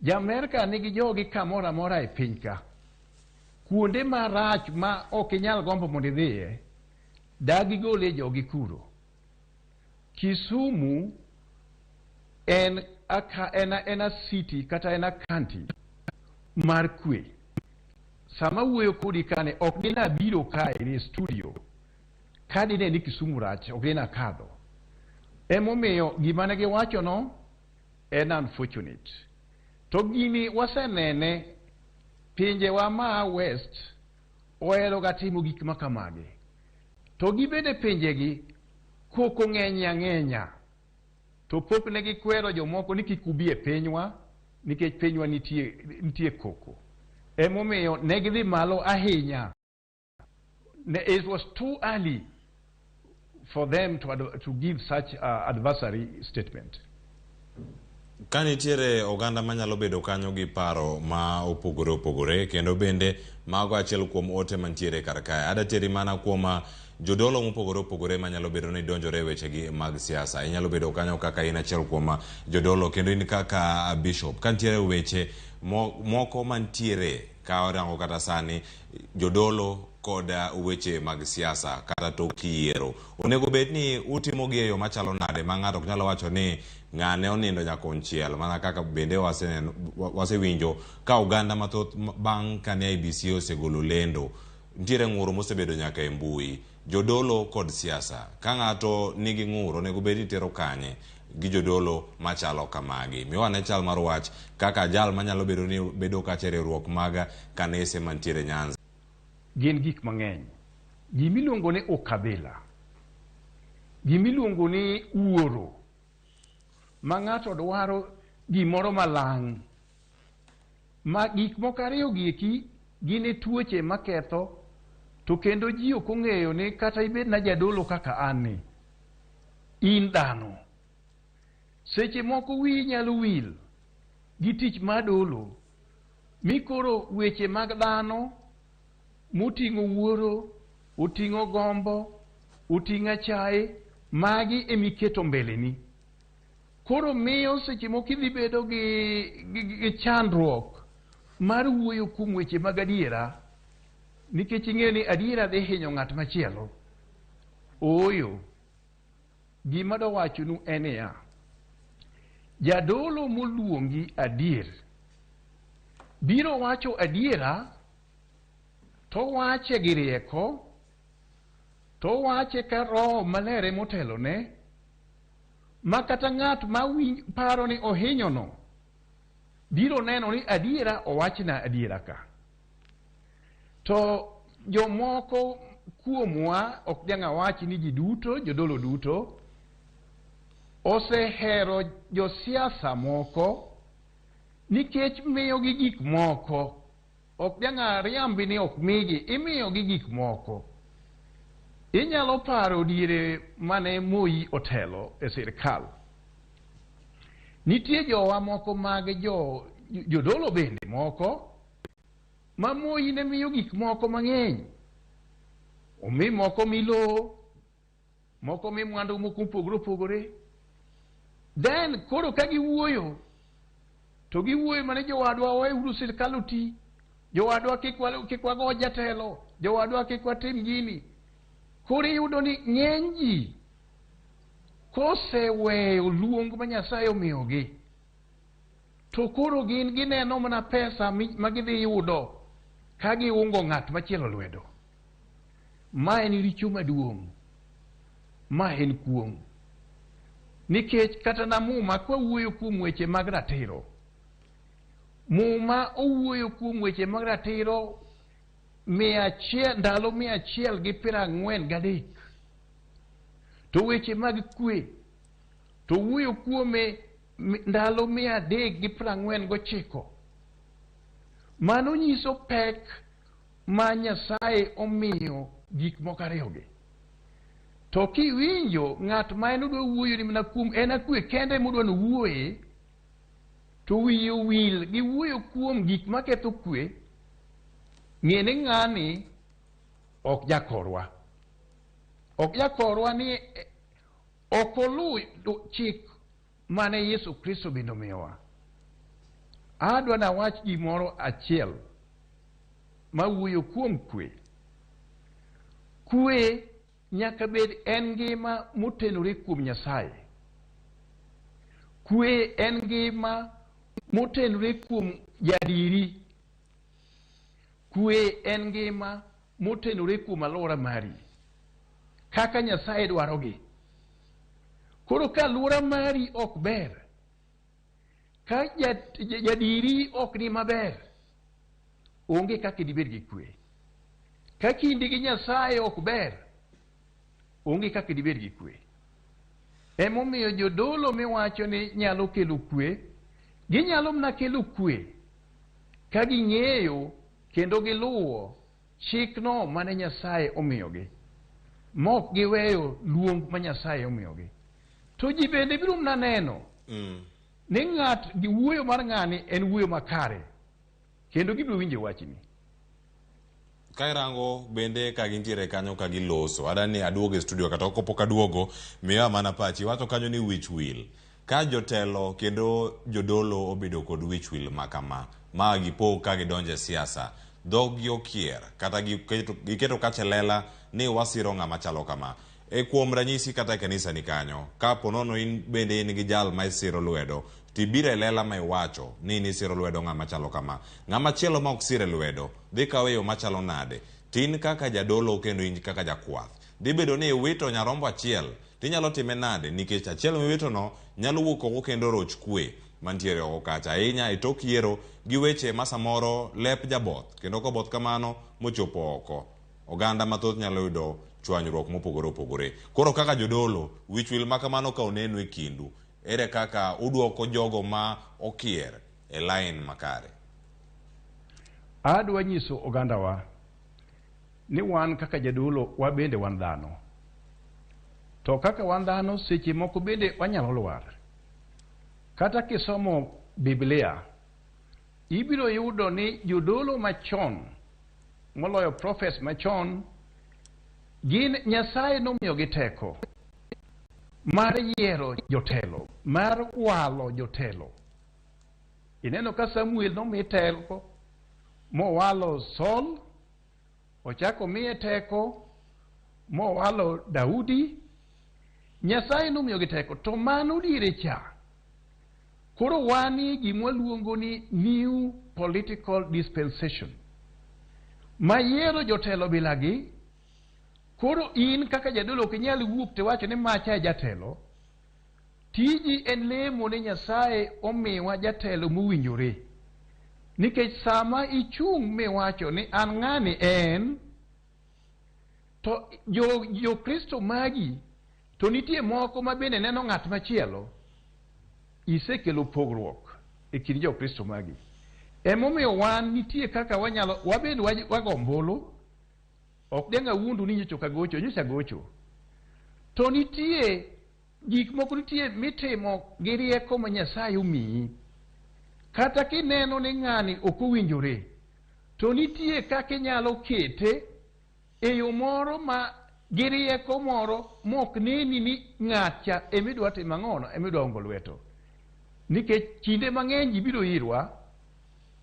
Ja-Amerka nigi jogi kamoro amora e piny ka. Kuonde marach ma ok inyal gombo mondo idhiye, dak gigole jogi kuro. Kisumu en a city kata en a county mar kwe. Sama wuoyo kodi kane ok dina biro kae e studio ka dine ni Kisumu rach ok dina kadho. Emomiyo gima ne giwacho no en unfortunate. To gini wasenene pinjewa ma West ohero ga timo gik ma kamagi. To gibende pinjegi koko ng'eny ang'enya. To pok ne gikwero jomoko ni kik ubi e pinywa nikech pinywa nitie koko. Emomiyo ne gidhi malo ahinya. It was too early for them to give such adversary statement. Ka nitiere oganda manyalo bedo kanyo gi paro ma opogore opogore kendo bende mago achiel kuom ote mantiere kar kae. Ada teri mana kuom jodolo mopogore opogore manyalo bedo ni donjore e wechegi mag siasa. Inyalo bedo kanyo kaka in achiel kuom jodolo kendo in kaka bishop. Ka nitiere weche moko mantiere ka warango kata sani jodolo kod weche mag siasa kata tok yiero. Onego bed ni utimo gi e yo machalo nade ma ng'ato ok nyal wacho ni ng'ane onindo nyakonchiel mana kaka bende wasewinjo ka oganda mathoth bang' kane IEBC osegolo lendo nitiere ng'ur mosebedo nyaka e mbui jodolo kod siasa ka ng'ato nigi ng'ur onego bed ni tero kanye gi jodolo machalo kamagi miwa ne chal mar wach kaka jal manyalo bedo ni bedo kacha e riwruok mag kanise mantiere Nyanza. Gin gik mang'eny. Gimiluongo ni ukabila, gimiluongo ni wuoro, ma ng'ato dwaro gimoro malang', ma gik moko ariyo gi eki gin e tuoche maketho to kendo ji ok ong'eyo ni kata ibed na jadolo kaka an ni, in dhano. Seche moko wiyi nyalo wil gi tich mar dolo, mi koro weche mag dhano moting'o wuoro, oting'o gombo, oting'o achaye, magi emiketo mbeleni. Koro miyo seche moko idhi bedo gi chandruok mar wuoyo kuom weche mag adiera, nikech ing'eyo ni adiera dhi hinyo ng'at machielo. Ooyo, gima dawachonu en niya, jadolo moluongi adier biro wacho adiera, to wache gi rieko, to wache ka Roho Maler emotelone, ma kata ng'at ma paro ni ohinyono biro neno ni adiera owachna adiera ka. To jomoko kuomwa, ok dang' awach ni ji duto, jodolo duto, osehero josiasa moko nikech miyogi gik moko. Ok dang' ariambi ni ok migi, imiyogi gik moko. Inyalo paro diere mane Moi otelo e sirkal. Nitie jowa moko mag jodolo bende moko ma Moi ne miyo gik moko mang'eny. Omi moko mi lowo, moko mi mwandu moko mopogore opogore. Then koro ka giwuoyo, to giwuoyo mana jowadwa weuru sirkal oti, jowadwa kik wago jatelo, jowadwa kik watim gini. Koro iyudo ni ng'eny ji koseweyo luong ma Nyasaye omiyogi, to koro gin gineno mana pesa ma gidhi yudo ka giungo ng'at machielo lwedo. Ma en richo maduong', ma en kuong'. Nikech kata na Muma kwa wuoyo kuom weche mag ratiro, Muma owuoyo kuom weche mag ratiro ndalo 143. To weche mag kwe to wuoyo kuome ndalo 349. Mano nyiso pek ma Nyasaye omiyo gik moko ariyogi. To kiwinjo ng'at ma en odwa wuoyo ni mana kuom en akwe kende modwa nowuoye, to wiye owil gi wuoyo kuom gik maketho kwe, ng'e ni ng'ani ok jakorwa. Ok jakorwa ni ok oluw chik mane Yesu Kristo bende omiyowa. Adwa nawach gimoro achiel mawuoyo kuom kwe. Kwe nyaka bed en ngima motenore kuom Nyasaye. Kwe en ngima motenore kuom jadiri. Kwe en ngima motenore kuom alwora mari, kaka Nyasaye dwarogi. Koro ka alwora mari ok ber, ka jadiri ok ni maber, onge kaka dibed gi kwe. Ka kindi gi Nyasaye ok ber, onge kaka dibed gi kwe. Emomiyo jodolo miwacho ni nyalo kelo kwe, ginyalo mana kelo kwe ka ging'eyo kendo giluwo chikno mane Nyasaye omiyogi, mok giweyo luong ma Nyasaye omiyogi. To ji bende biro mana neno ni ng'at gi wuoyo mar ng'ani en wuoyo makare, kendo gibiro winjo wachni. Ka irango bende ka gintiere kanyo ka giloso, ada ni aduogo e studio kata kopok aduogo, miya mana pachi. Iwacho kanyo ni wich wil. Ka jotelo kendo jodolo obedo kod wich wil ma kama, ma gipo ka gidonjo e siasa, Dhoggi okier kata giketo kacha e lela ni wasiro ng'ama chalo kama. E kuom ranyisi kata e kanisa ni kanyo, ka po nono in bende in gi jal ma isiro lwedo, to ibiro e lela ma iwacho ni in isiro lwedo ng'ama chalo kama. Ng'ama chielo ma ok sire lwedo dhi kawe e yo machalo nade? To in kaka jadolo kendo in kaka jakwath, dhi bedo ni iwito nyarombo achiel to inyalo time nade nikech achiel miwitono nyalo wuok oko kendo roch kwe mantiere oko kacha ahinya e tok yiero gi weche ma samoro lep jaboth kendo koboth kamano mochopo oko oganda mathoth nyalo yudo chwanyruok mopogore opogore. Koro kaka jodolo, wich wil ma kamano ka oneno e kindu, ere kaka udwoko jogo ma okier e lain makare? Adwa nyiso ogandawa ni wan kaka jadolo wabende wan dhano. To kaka wan dhano seche moko bende wanyalo lwar. Kata kisomo Biblia, ibiro yudo ni jodolo machon moloyo prophets machon gin Nyasaye nomiyogi teko mar yiero jotelo, mar walo jotelo. Ineno ka Samuel nomi teko mowalo Saul, ochako miye teko mowalo Daudi. Nyasaye nomiyogi teko, to mano diere cha. Koro wanie gima waluongo ni new political dispensation. Ma yiero jotelo bilagi, koro in kaka jadolo ok inyal wuok tiwacho ni macha e jatelo. Tiji en lemo ni Nyasaye omiwa jatelo mowinjore. Nikech sama ichung' miwacho ni an ng'ani en, to jo Kristo magi to nitie moko ma bende neno ng'at machielo, isekelo pogruok e kind jo Kristo magi. Emomiyo wan nitie kaka wanyalo, wabende wago ombulu, ok dang' awuondu ni nyocha ok agocho, nyocha agocho. To nitie gik moko nitie mitimo gi rieko ma Nyasaye omiyi. Kata kineno ni ng'ani ok owinjore, to nitie kaka inyalo kete e yo moro ma gi rieko moro mok neni ni ng'acha emidwa timo ang'ono, emidwa ongo lweto. Nikech kinde mang'eny ji biro irwa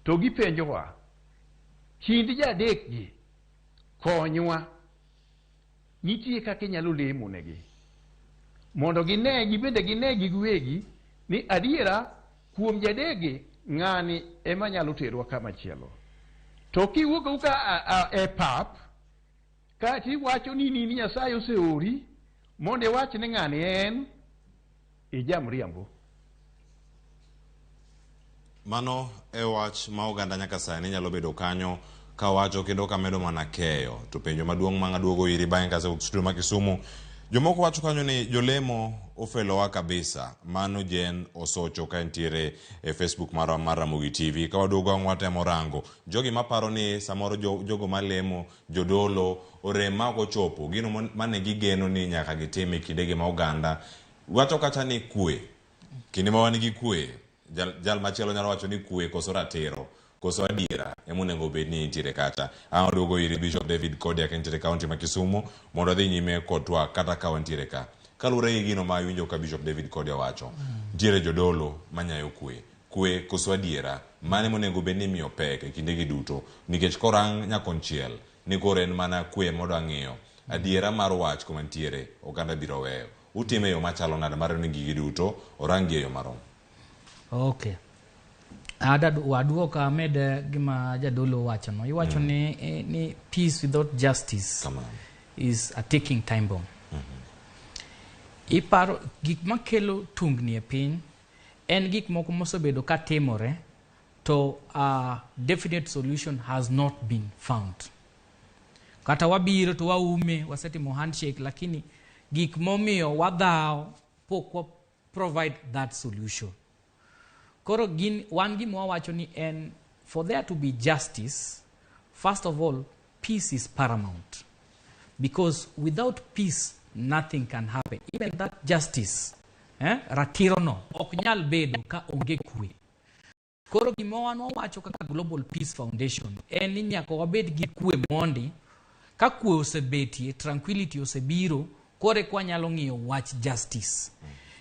to gipenjowa, kind jadek gi konywa. Nitie kaka inyalo lemo negi mondo gine gibende gine gi giwegi ni adiera kuom jadekgi ng'ani ema nyalo terwa kama chielo. To kiwuok awuoka e pap kata iwacho ni in Nyasaye oseori mondo iwach ni ng'ani en, ijamriambo. Mano e wach ma oganda nyaka sani nyalo bedo kanyo kawacho kendo kamedo mana keyo. To penjo maduong' ma aduogo iri bang'e kasewuok studio ma Kisumu, jomoko wacho kanyo ni jolemo ofelowa kabisa. Mano Jen Osocho ka entiere e Facebook marwa mar Ramogi TV. Ka waduogo ang' watemo rango jogi maparo ni samoro jogo malemo, jodolo orem ma ok ochopo gino mane gigeno ni nyaka gitim e kindegi ma oganda wacho kacha ni kwe. Kinde ma wan gi kwe, jal machielo nyalo wacho ni kwe koso ratiro koso adiera ema onego bed ni nitiere kacha. Ang' waduogo iri Bishop David Kodia ka entiere kaunti ma Kisumu mondo odhi nyime kod twak kata ka wantiere ka. Kaluwore gi gino ma iwinjo ka Bishop David Kodia wacho, nitiere jodolo manyayo kwe. Kwe koso adiera, mane monego bed ni imiyo pek e kindegi duto? Nikech korang nyakonchiel ni koro en mana kwe modwa ng'iyo. Adiera mar wach kuma nitiere, oganda biro weyo. Utime e yo machalo nade mar ni gigi duto orang gi e yo marom? Okay. Ada waduok amed gima jadolo wachono. Iwacho ni peace without justice is a ticking time bomb. Iparo gik makelo tungni e piny en gik moko mosebedo ka timore to a definite solution has not been found. Kata wabiro to waume, wasetimo handshake, lakini gik momiyo wadhawo pok wa provide that solution. Koro gin, wan gima wawacho ni en for there to be justice, first of all, peace is paramount. Because without peace, nothing can happen. Even that justice, ratiro no, ok nyal bedo ka onge kwe. Koro gima wan wawacho kaka Global Peace Foundation en ni nyaka wabed gi kwe mondi. Ka kwe osebetie, tranquility osebiro, koro eka wanyalo ng'iyo wach justice.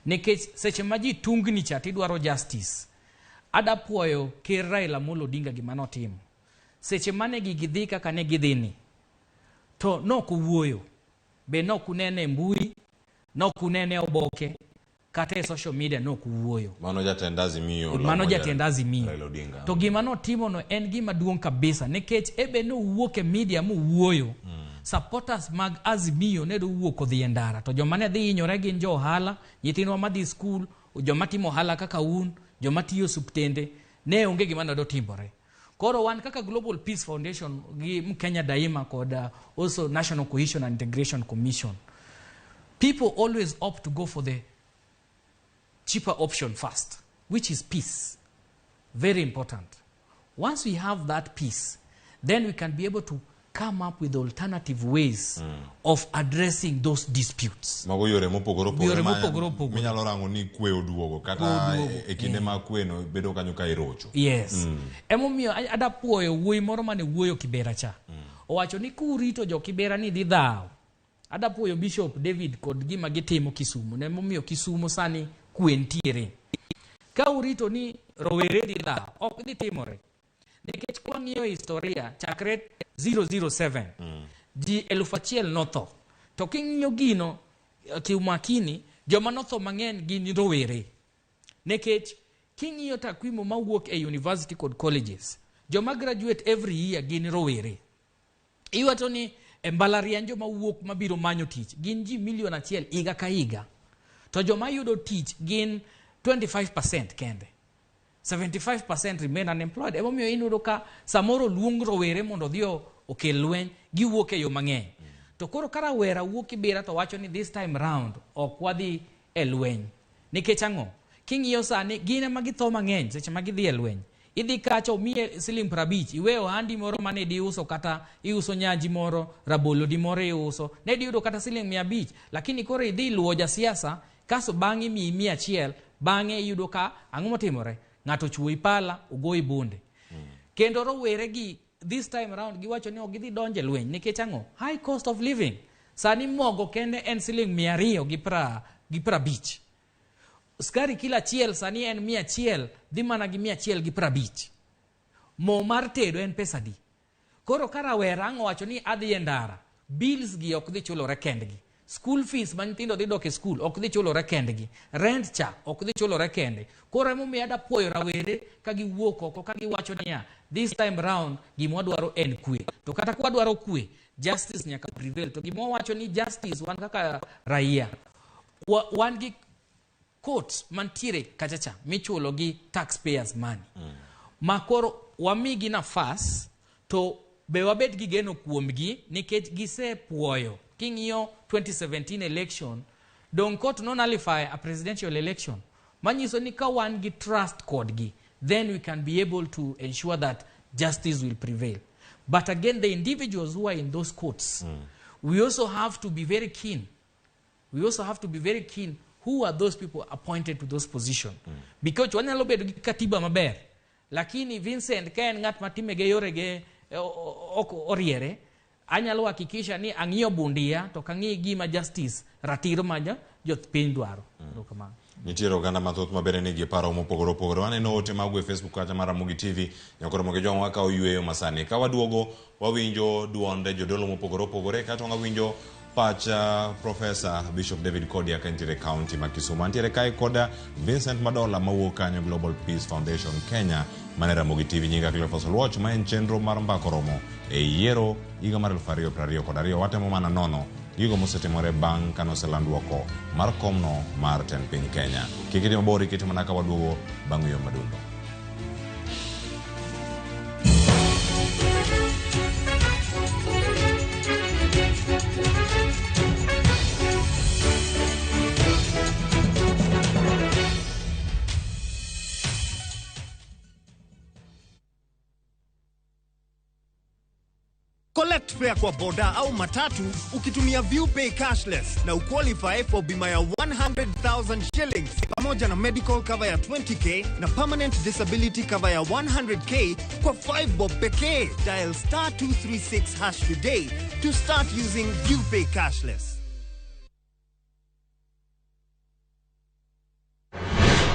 Nikech seche ma ji tungni cha tidwaro justice. Ada puoyo Ker Raila Amolo Odinga gima notimo. Seche mane gigi dhi kaka ne gidhi ni, to nokowuoyo, be nokunene e mbui, nokunene e oboke, kata e social media nokowuoyo. Mano jatend Azimio. Mano jatend Azimio. Raila Odinga. To gima notimono en gima duong' kabisa nikech ebe nowuok e media mowuoyo. Supporters mag Azimio ne dowuok odhi e ndara to joma ne dhi hinyore gin jo ohala, nyithindwa madhi skul, joma timo ohala kaka un, joma tiyo osuptende, ne onge gima ne dotimore. Koro wan kaka Global Peace Foundation gi Mkenya Daima kod also National Cohesion and Integration Commission, people always opt to go for the cheaper option first, which is peace. Very important. Once we have that peace, then we can be able to come up with alternative ways of addressing those disputes. Mago yore mopogore opogore Yore mopogore opogore. Minyalo rango ni kwe oduogo kata Kwe oduogo, e kinde ma kwe no bedo kanyo ka irocho. Yes. Emomiyo ada puoyo wuoyi moro mane wuoyo Kibera cha. Owacho ni kurito jo Kibera ni dhi dhawo. Ada puoyo Bishop David kod gima gitimo Kisumu. Emomiyo Kisumu sani kwe ntiere. Ka urito ni rowere dhi dhawo, ok dhi timore. Nikech kwang'iyo historia chakre 007 ji 1000 notho. To king'iyo gino kiumakini, joma notho mang'eny gin rowere. Nikech king'iyo takwimu mawuok e university kod colleges, joma graduate every year gin rowere. Iwacho ni e mbalariany joma wuok mabiro manyo tich gin ji milion 1 higa ka higa. To joma yudo tich gin 25% kende. 75% remain unemployed. Emomiyo iyudo ka samoro luong rowere mondo odhi okel lweny, giwuok e yo mang'eny. To koro ka rawera wuok Kibera to wacho ni this time round ok wadhi e lweny. Nikech ang'o? King'iyo sani gin ema githo mang'eny seche ma gidhi e lweny. Idhi kacha omiye siling 50, iwe ohandi moro mane diuso kata iuso nyanji moro, rabolo di moro iuso, ne diyudo kata siling 500, lakini koro idhi luwo jasiasa, kaso bang'e miyi 100, bang'e iyudo ka ang'o motimore? Ng'ato ochuoyi pala, ogoyi bunde. Kendo rowere gi this time round giwacho ni ok gidhi donjo e lweny nikech ang'o? High cost of living. Sani mogo kende en siling 250. Skari kilo achiel sani en 100, dhi mana gi 150. Mo mar tedo en pesa adi? Koro ka rawera ang' owacho ni adhi e ndara, bills gi ok dhi chulore kendgi. School fees ma nyithindo dhi dok e school ok dhi chulore kendgi. Rent cha ok dhi chulore kende. Koro emomiyo ada puoyo rawere ka giwuok oko ka giwacho niya, this time round gima wadwaro en kwe. To kata ka wadwaro kwe, justice nyaka prevail. To gima wawacho ni justice wan kaka raia, wan gi court mantiere kachacha michulo gi taxpayers money. Ma koro wamigi nafas to be wabed gi geno kuomgi nikech gisepuoyo. King'iyo 2017 election, dong court no nullify a presidential election. Manyiso ni ka wan gi trust kodgi, then we can be able to ensure that justice will prevail. But again, the individuals who are in those courts, we also have to be very keen. We also have to be very keen who are those people appointed to those positions. Because wanyalo bedo gi katiba maber, lakini Vincent ka en ng'at matime ge yorege ok oriere, anyalo hakikisha ni ang'iyo bundia to kang'i gima justice ratiro ma jopiny dwaro. Erokamano. Nitiere oganda mathoth mabende nigi paro mopogore opogore. Waneno ote magu e Facebook kacha mar Ramogi TV. Nyakoro Ramogi Jwang' wakawo yweyo masani. Ka waduogo wawinjo duonde jodolo mopogore opogore kato wawinjo pacha Professor Bishop David Kodia ka nitiere county ma Kisumu. Antiere kae koda Vincent Madola mawuok kanyo Global Peace Foundation Kenya mane Ramogi TV. Nyinga Cleophas Oluoch, ma en chenro mar mbako romo e yiero higa mar 2022. Watemo mana nono gigo mosetimore bang' kanoseland duoko mar komno mar tend piny Kenya. Kik idhi mabor, ikete mana ka waduogo bang' yo madundo. Collect fare kwa boda au matatu ukitumia ViewPay cashless na uqualify for bima ya 100,000 shillings pamoja na medical cover ya 20k na permanent disability cover ya 100k kwa 5 bob pekee. Dial star 236 hash today to start using ViewPay cashless.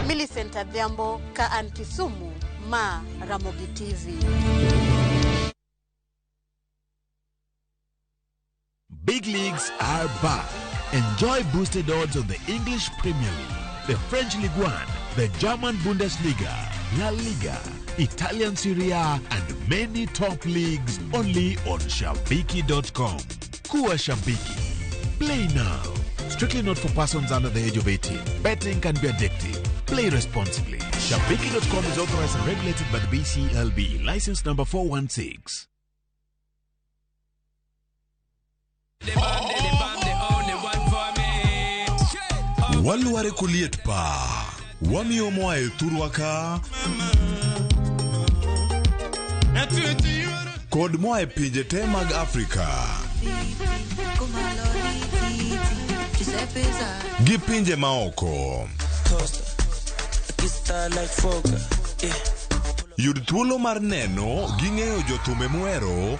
Millicent Adhiambo ka an Kisumu, ma Ramogi TV. big leagues are back. Enjoy boosted odds on the English Premier League, the French Ligue 1, the German Bundesliga, La Liga, Italian Serie A, and many top leagues only on Shabiki.com. Kuwa Shabiki. Play now. Strictly not for persons under the age of 18. Betting can be addictive. Play responsibly. Shabiki.com is authorized and regulated by the BCLB. License number 416. Walware koliet pa wamiyo moa e thurwa ka kod moa e pinje te mag Afrika gi pinje maoko. Yud thuolo mar neno gi ng'eyo jothumbe muhero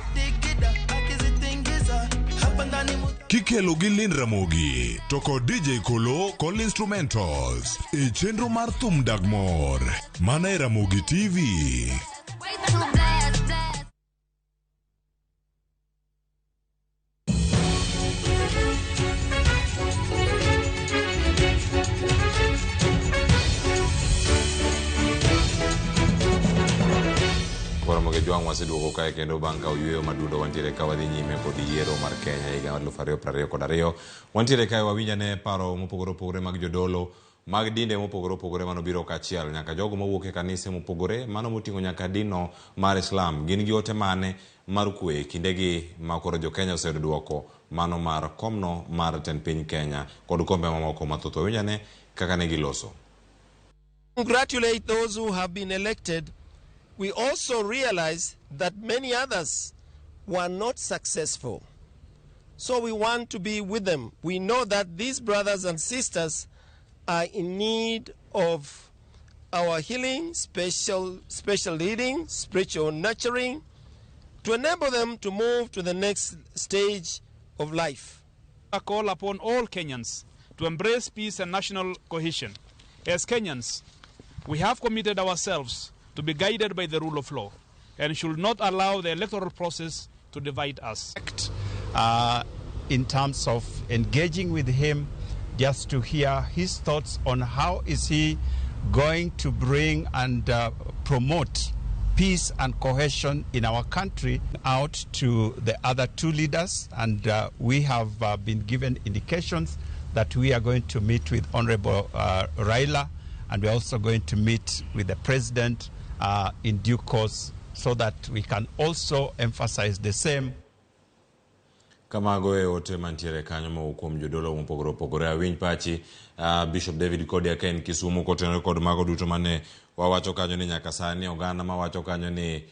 kikelo gi Lynn Ramogi to kod DJ Kolo kod instrumentals e chenro mar thum dag mor mana e Ramogi TV. Ramogi Jwang' waseduogo kae kendo bang' ka oyweyo madundo wantiere ka wadhi nyime kod yiero mar Kenya higa mar 2022. Wantiere kae wawinj ane paro mopogore opogore mag jodolo mag dinde mopogore opogore manobiro kaachiel nyaka jogo mowuok e kanise mopogore mano moting'o nyaka dino mar Islam gin gi ote mane mar kwe kindegi ma koro jo Kenya oseyudo duoko mano mar komno mar tend piny Kenya kod kombe mamoko mathoth. Wawinj ane kaka ne giloso. Congratulate those who have been elected. We also realize that many others were not successful. So we want to be with them. We know that these brothers and sisters are in need of our healing, special leading, spiritual nurturing, to enable them to move to the next stage of life. I call upon all Kenyans to embrace peace and national cohesion. As Kenyans, we have committed ourselves to be guided by the rule of law and should not allow the electoral process to divide us. In terms of engaging with him, just to hear his thoughts on how is he going to bring and promote peace and cohesion in our country out to the other two leaders. And we have been given indications that we are going to meet with Honorable Raila, and we're also going to meet with the President in due course, so that we can also emphasize the same. Kamago e ote mantiere kanyo mowuok kuom jodolo mopogore opogore. Awinj pachi Bishop David Kodia ka en Kisumu kotenore kod mago duto mane wawacho kanyo ni nyaka sani oganda mawacho kanyo ni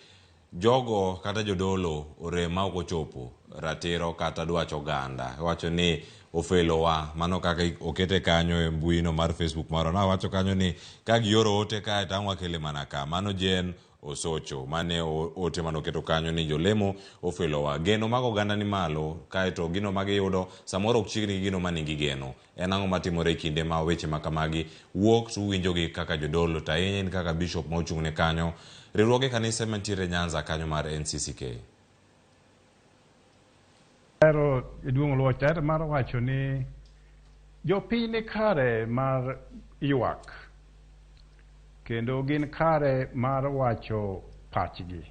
jogo kata jodolo orem ma ok ochopo ratiro kata dwach oganda. Wacho ni ofelowa, mano kaka okete kanyo e mbuino mar Facebook marwa. Nawacho kanyo ni ka gioro ote kae to ang' wakele mana ka. Mano Jen Osocho mane ote manoketo kanyo ni jolemo ofelowa. Geno mag oganda ni malo kaeto gino magiyudo samoro ok chiegni gi gino manigi geno. En ang'o matimore e kinde ma weche ma kamagi wuok to uwinjogi kaka jodolo to ahinya in kaka bishop ma ochung' ne kanyo riwruoge kanise mantiere Nyanza kanyo mar NCCK. Ahero jaduong' Luoch, ahero mar wacho ni jopiny ni kare mar ywak kendo gin kare mar wacho pachgi,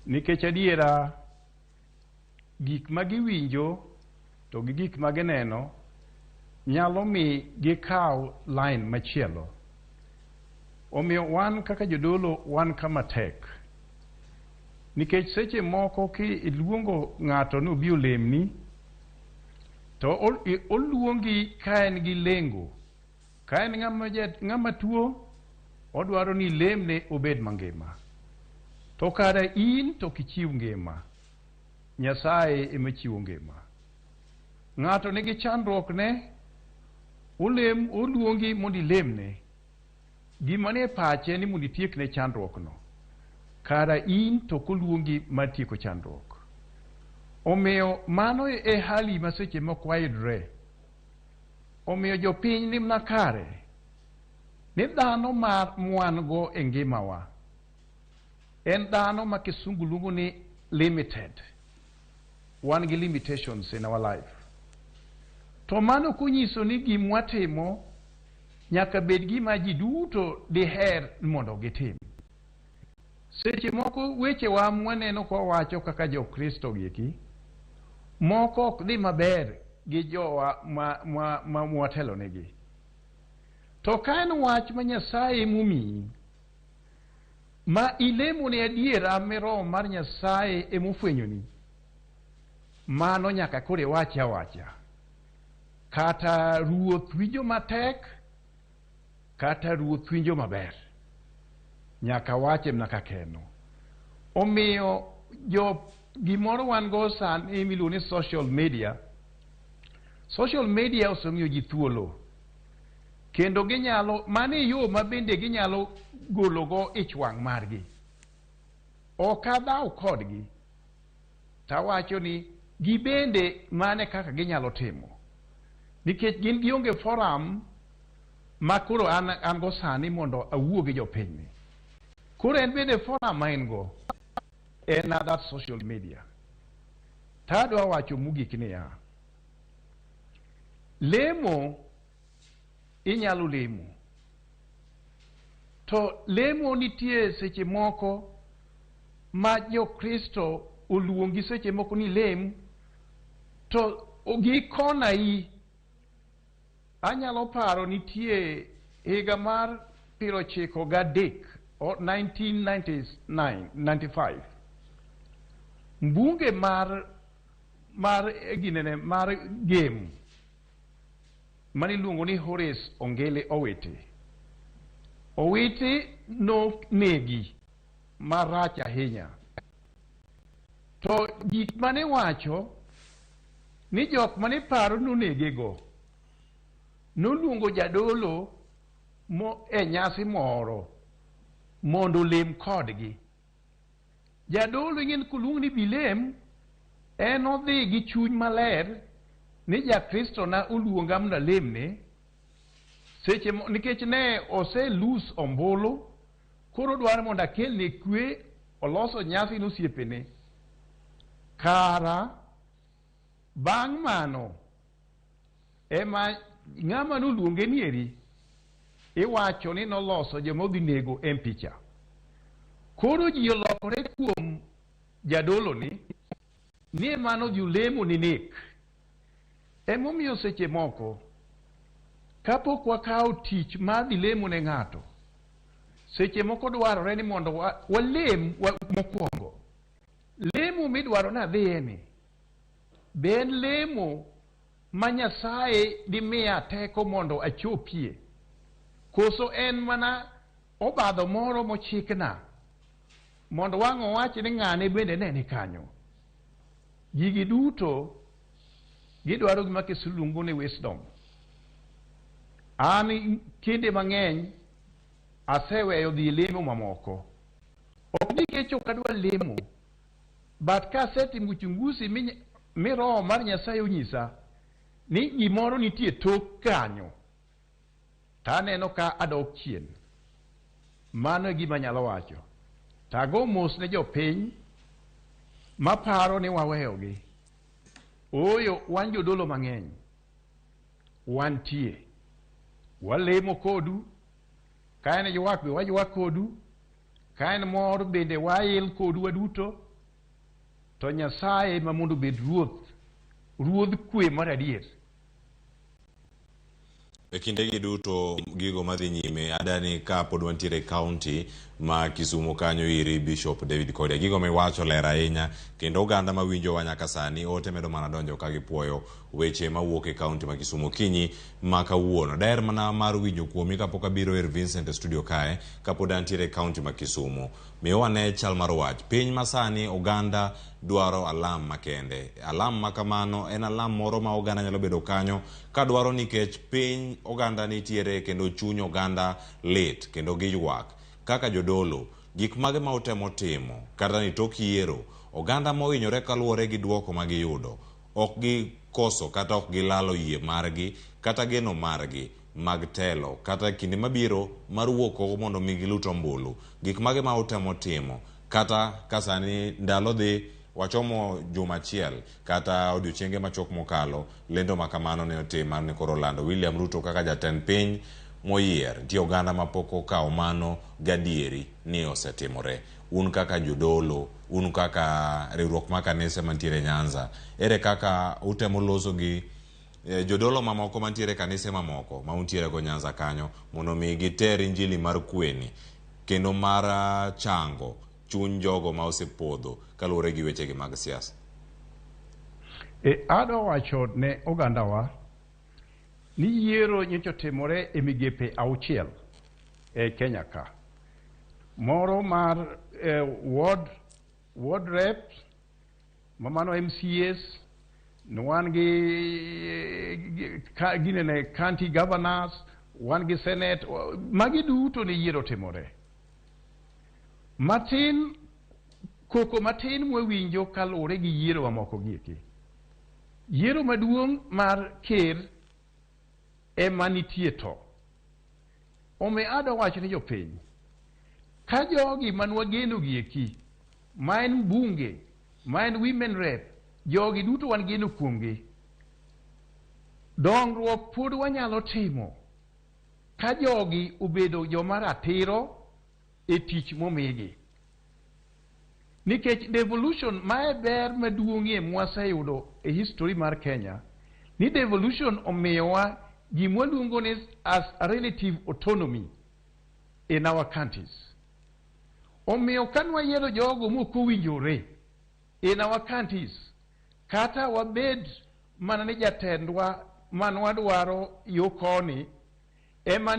nikech adiera gik ma giwinjo to gi gik ma gineno nyalo mi gikaw line machielo. Omiyo wan kaka jodolo wan kama tek, nikech seche moko ki iluongo ng'ato ni obi olemni to oluongi ka en gi lengo, ka en ng'ama tuo odwaro ni lemne obed mangima, to kare in to kichiw ngima, Nyasaye ema chiwo ngima. Ng'ato nigi chandruok ne, oluongi mondo ilemne, gima nie pache ni mondo itiekne chandruok no, kara in to koluongi mar tieko chandruok. Omiyo mano e hali ma seche moko wayudre. Omiyo jopiny ni mana kare ni dhano mar mwan go e ngimawa en dhano ma kisungu luongo ni limited. wan gi limitations in our life. To mano konyiso ni gimwatimo nyaka bed gima ji duto diher mondo gitim. Seche moko wechewa mwaneno kwawacho kaka jokristo gieki, moko ok dhi maber gi jowa ma mwatelonegi. To ka en wach ma Nyasaye momiyi, ma ilemo ne adiera ma Roho mar Nyasaye emofwenyoni, mano nyaka koro iwache awacha. Kata ruoth winjo matek, kata ruoth winjo maber. Nyaka wache mana kaka en. Omiyo jo gimoro wan go sani miluongo ni social media. Social media osemiyo ji thuolo. Kendo ginyalo, mano e yo ma bende ginyalo gologo ich wang' margi. Ok adhaw kodgi. Tawacho ni gibende mane kaka ginyalo timo. Nikech gin gionge forum ma koro an go sani mondo awuo gi jopinyni. Koro en bende forum ma en go en that social media. Tadwa wacho mogik niya, lemo inyalo lemo. To lemo nitie seche moko ma jokristo oluongi seche moko ni lem, to gikonai. Anyalo paro nitie higa mar 93, 1999, 95. Mbunge mar ginene mar Gem mane iluongo ni Horace Ongele Owiti. Owiti nonegi marach ahinya. To gik mane wacho ni jok mane paro nonegego noluongo jadolo mo e nyasi moro mondo olem kodgi. Jadolo ing'e koluong ni bilem, en odhi gi chuny maler ni jakristo na oluonga mondo alemne. Seche nikech ne ose lose ombulu, koro dwaro mondo akelne kwe, oloso nyasi ne osiepene. Kara bang' mano ema ng'ama noluonge nieri iwacho ni noloso joma odhi nego MP cha. Koro ji olokore kuom jadolo ni ema nodhi olemo ni nek. Emomiyo seche moko kapok wakawo tich mar dhi lemo ne ng'ato, seche moko dwarore ni mondo walem mokwongo. Lemo midwaro ni adhiye ni, be en lemo ma Nyasaye dimiya teko mondo achopie, koso en mana obadho moro mochikna mondo wang' owach ni ng'ane bende ne ni kanyo. Gigi duto gidwaro gima kisungu luongo ni wisdom. An kinde mang'eny aseweyo dhi lemo mamoko. Ok nikech ok adwa lemo, but kasetimo uchunguzi mi Roho mar Nyasaye onyisa ni gimoro nitie tok kanyo, to aneno ka adok chien. Mano e gima anyalo wacho. To ago mos ne jopiny maparo ni waweyogi. Ooyo, wan jodolo mang'eny. Wantie. Walemo kodu. Ka en ywak be waywak kodu. Ka en mor bende wail kodu waduto. To Nyasaye ma mondo obed ruoth, ruodh kwe mar adier. E kindegi duto gigo madhi nyime adani ka pod wantiere e kaunti ma Kisumu kanyo iri Bishop David Kodia. Gigo miwacho ler ahinya kendo oganda mawinjowa nyaka sani ote medo mana donjo ka gipuoyo weche mawuok e kaunti ma Kisumu okinyi ma kawuono. Daher mana mar winjo kuomi kapok abiro ir Vincent e studio kae kapod antiere e kaunti ma Kisumu. Miwa ane chal mar wach. Piny masani oganda dwaro alam makende. Alam ma kamano en alam moro ma oganda nyalo bedo kanyo kadwaro nikech piny oganda nitiere kendo chuny oganda lit kendo giywak. Kaka jodolo, gik mage ma utemo timo kata ni tok yiero, oganda mohinyore kaluwore gi duoko ma giyudo, ok gikoso kata ok gilalo yie margi kata geno margi mag telo kata kinde mabiro mar wuok oko mondo mi gilut ombulu. Gik mage ma utemo timo kata ka sani ndalo dhi Wachomo juma achiel kata odiochienge machuok mokalo, lendo ma kamano ne otim mar ni koro lando William Ruto kaka jatend piny moyier. Nitie oganda mapok okawo mano gadieri ni osetimore. Un kaka jodolo, un kaka riwruok mar kanise mantiere Nyanza, ere kaka utemo loso gi jodolo mamoko mantiere e kanise mamoko ma untiere go Nyanza kanyo mondo mi giter injili mar kweni kendo mar chango chuny jogo ma osepodho kaluwore gi wechegi mag siasa? Adwa wacho ne ogandawa ni yiero nyocha otimore e migepe 6 e Kenya ka. Moro mar ward reps, mamano MCAs, wan gi ginene county governors, wan gi senate, magi duto ne yiero timore. Matin, koko matin mwawinjo kaluwore gi yiero mamoko gieki. Yiero maduong' mar ker ema nitie to. Omiyo adwa wacho ni jopiny, ka jogi manwageno gieki, ma en bunge, ma en women rep, jogi duto wan geno kuomgi. Dongruok pod wanyalo timo ka jogi obedo joma ratiro e tich momigi. Nikech devolution mae ber maduong'ie mwaseyudo e history mar Kenya, ni devolution omiyowa gimwaluongo ni as a relative autonomy in our countries. Omiyo ka nwayiero jogo mok owinjore in our counties, kata wabed mana ni jatendwa manwadwaro yo koni ema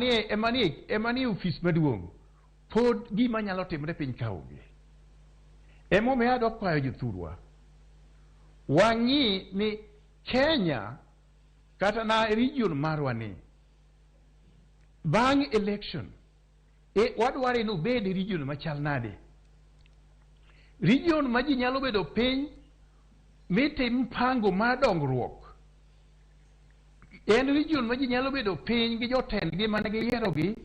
nie ofis maduong', pod gima nyalo timre piny ka onge. Emomiyo adwa kwayo jothurwa, wang'i ni Kenya kata na region marwa ni bang' election wadware ni obed region machal nade, region ma ji nyalo bedo piny mitim mpango mar dongruok, en region ma ji nyalo bedo piny gi jotendgi mane giyierogi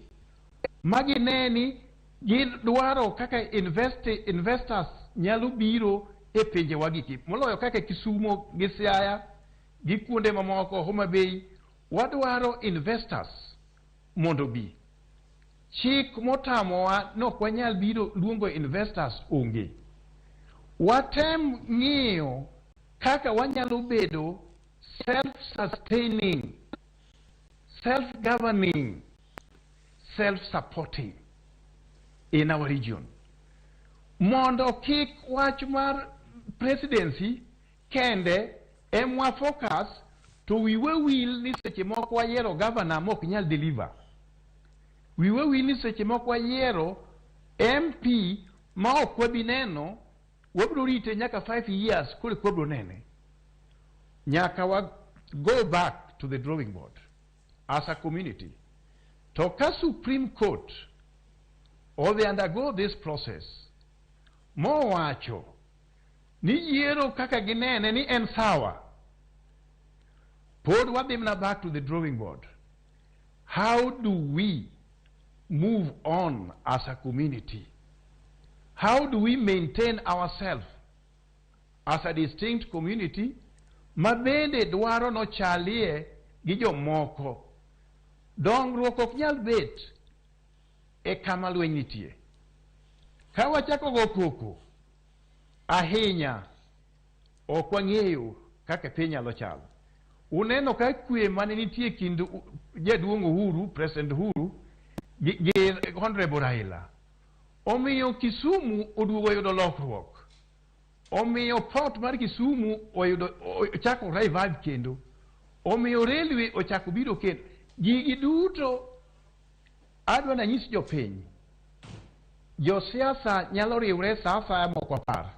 ma gine ni gidwaro kaka investors nyalo biro e pinjewa giki moloyo kaka Kisumo gi Siaya gi kuonde mamoko, Homa Bay. Wadwaro investors mondo bi. Chik motamowa ni ok wanyal biro luongo investors onge. Watem ng'iyo kaka wanyalo bedo self-sustaining, self-governing, self-supporting in our region. Mondo kik wach mar presidency kende emwa focus to wiwa wil ni seche moko wayiero governor mok nyal deliver. Wiwa wil ni seche moko wayiero MP ma ok wabi neno, wabiro rite nyaka 5 years koro eka wabiro nene. Nyaka wa go back to the drawing board as a community. To ka Supreme Court odhi undergo this process mowacho ni yiero kaka ginene ni en sawa, pod wadhi mana back to the drawing board. How do we move on as a community? How do we maintain ourselves as a distinct community ma bende dwaro nochalie gi jomoko? Dongruok ok nyal bet e kama lweny nitie. Ka wachako go koko ahinya, ok wang'eyo kaka piny nyalo chalo. Uneno ka kwe mane nitie kind jaduong' Uhuru, President Uhuru, gi Honorable Raila. Omiyo Kisumu oduogo yudo lokruok. Omiyo port mar Kisumu oyudo ochako revive kendo. Omiyo railway ochako biro kendo. Gigi duto adwa nanyis jopiny. Josiasa nyalo riwre sa asaya mok wapar.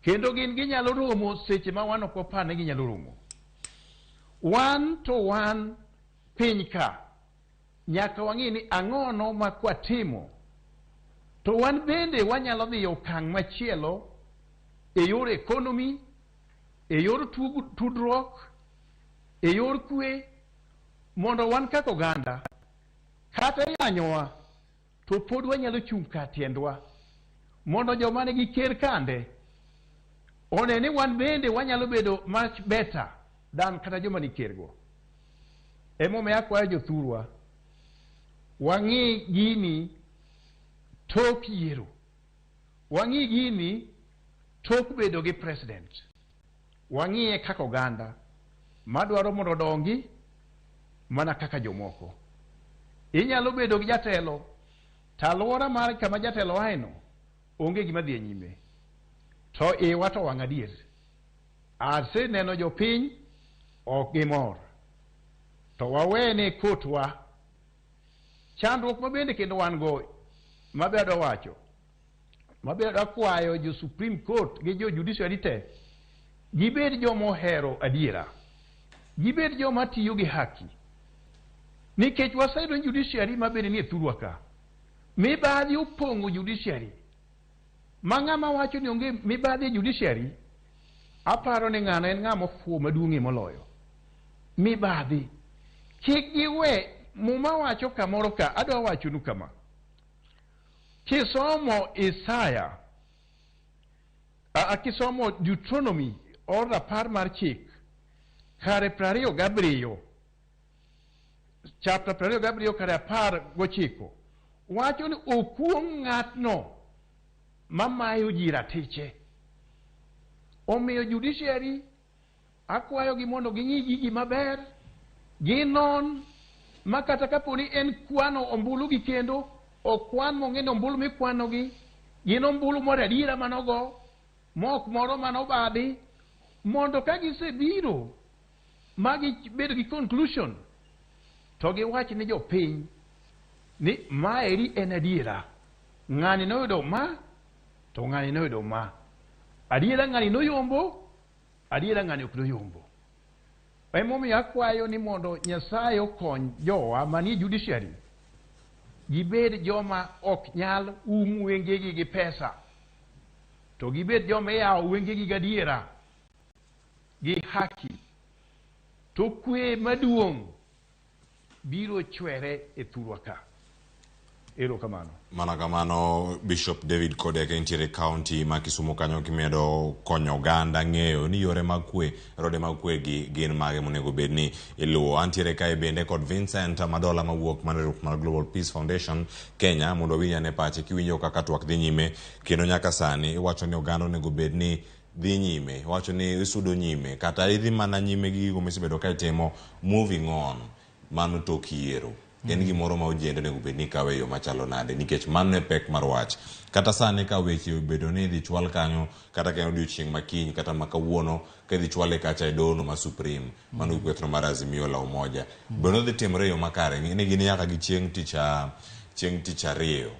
Kendo gin ginyalo romo seche ma wan ok wapar ni ginyalo romo. Wan to wan piny ka nyaka wang'i ni ang'ono ma kwatimo to wan bende wanyalo dhi e okang' machielo e yor economy, e yor tudruok, e yor kwe, mondo wan kaka oganda kata yanyowa to pod wanyalo chung' kar tiendwa mondo joma nigi ker kande One ni wan bende wanyalo bedo much better than kata joma nikergo. Emomiyo akwayo jothurwa, wang'i gini tok yiero. Wang'i gini tok bedo gi president. Wang'iye kaka oganda madwaro mondo odongi mana kaka jomoko. Inyalo bedo gi jatelo to alwora mar kama jatelo aeno onge gima dhi e nyime. To iwa to wang' adier. Aseneno jopiny ok gimor. To wawene kotwa. Chandruok mabende kendo wan go mabe adwa wacho. Mabe adwa kwayo jo Supreme Court gi jo judiciary te gibed joma ohero adiera. Gibed joma tiyo gi haki. Nikech waseyudo ni judiciary mabende nie thurwa ka. Mibadhi opong'o judiciary. Ma ng'ama wacho ni onge mibadhi e judiciary, aparo ni ng'ano en ng'ama ofuwo maduong'ie moloyo. Mibadhi. Kik giwe, Muma wacho kamoro ka, adwa wachonu kama. Kisomo Isaya, kisomo Deuteronomy, or rapar mar chik, kare 27, chapter 27 kare 19, wacho ni okuong' ng'atno mamayo ji ratiche. Omiyo judiciary akwayogi mondo ging'i gigi maber, ginon ma kata kapo ni en kwano ombulu gi kendo, okwan mong'e ni ombulu mikwanogi gin ombulu moro adiera manogo, mok moro manobadhi, mondo ka gisebiro ma gibedo gi conclusion to giwach ni jopiny ni maeri en adiera. Ng'ani noyudo ma, to ng'ani noyudo ma. Adiera ng'ani noyombo, adiera ng'ani ok noyombo. Emomiyo akwayo ni mondo Nyasaye okony jowa manie judiciary gibed joma ok nyal um wengegi gi pesa, to gibed joma iyawo wengegi gadiera gi haki, to kwe maduong' biro chwere e thurwa ka. Erokamano. Mana kamano Bishop David Kodeke nitiere county ma Kisumu kanyo kimedo konyo oganda ng'eyo ni yore mag kwe, rode mag kwe gi gin mage monego bed ni iluwo. Antiere kae bende kod Vincent Madola mawuok mana riwruok mar Global Peace Foundation Kenya mondo wawinj ane pache kiwinjo kaka twak dhi nyime kendo nyaka sani iwacho ni oganda onego bed ni dhi nyime, iwacho ni isudo nyime kata idhi mana nyime gi gigo misebedo ka itimo moving on mano tok yiero. En gimoro ma ojende onego bed ni kawe e yo machalo nade nikech mano e pek mar wach. Kata sani ka weche obedo ni idhi chwal kanyo kata ka en odiochieng' ma kiny kata ma kawuono ka idhi chwale kacha e dono ma Supreme mano kwethno mar Azimio la Umoja. Bende odhi timore e yo makare ni gin nyaka gi chieng' tich chieng' tich ariyo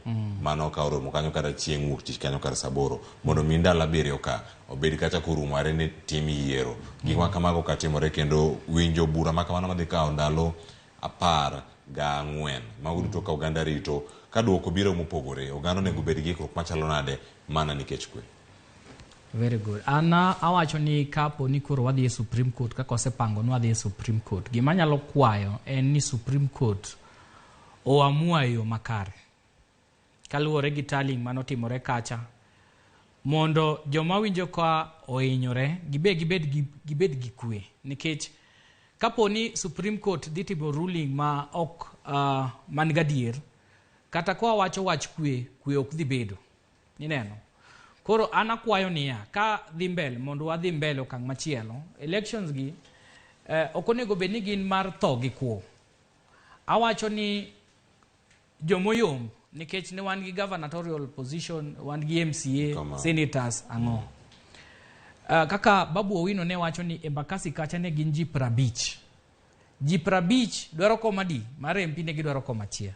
mano ka oromo kanyo kata chieng' wuok tich kanyo kar saa 8 mondo mi ndalo 7 ka obed kacha korumo are ni tim yiero. Gik ma kamago ka timore kendo winjo bura ma kamano madhi kawo ndalo 14 mago duto ka oganda rito ka duoko biro mopogore oganda onego bed gi ikruok machalo nade mana nikech kwe. Very good. An awacho ni kapo ni koro wadhi e Supreme Court kaka osepango ni wadhi e Supreme Court, gima anyalo kwayo en ni Supreme Court oamua e yo makare kaluwore gi tallying manotimore kacha mondo joma winjo ka ohinyore gibe gibed gi kwe nikech kapo ni Supreme Court dhi timo ruling ma ok man gadier kata kwa wacho wach kwe, kwe ok dhi bedo. Ineno? Koro an akwayo niya, ka dhi mbele mondo wadhi mbele okang' machielo, elections gi ok onego bed ni gin mar tho gi kwo. Awacho ni jomoyom nikech ne wan gi gubernatorial position, wan gi MCA, senators, ang'o. Kaka Babu Owino ne wacho ni Embakasi kacha ne gin ji 50. Ji 50 dwaro kom adi? Mar MP ne gidwaro kom achiel.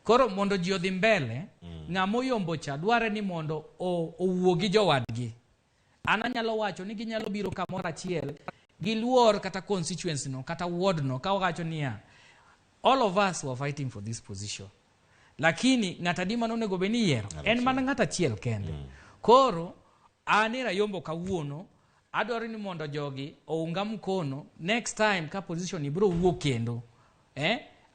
Koro mondo ji odhi mbele, ng'ama oyombo cha dware ni mondo owuo gi jowadgi. An anyalo wacho ni ginyalo biro kamoro achiel, giluor kata constituency no, kata ward no, ka wacho niya, all of us were fighting for this position. Lakini ng'at adi mane onego bed ni iyiero? En mana ng'at achiel kende. Koro an era yombo kawuono, adwaro ni mondo jogi ounga mkono next time ka position ibiro wuok kendo.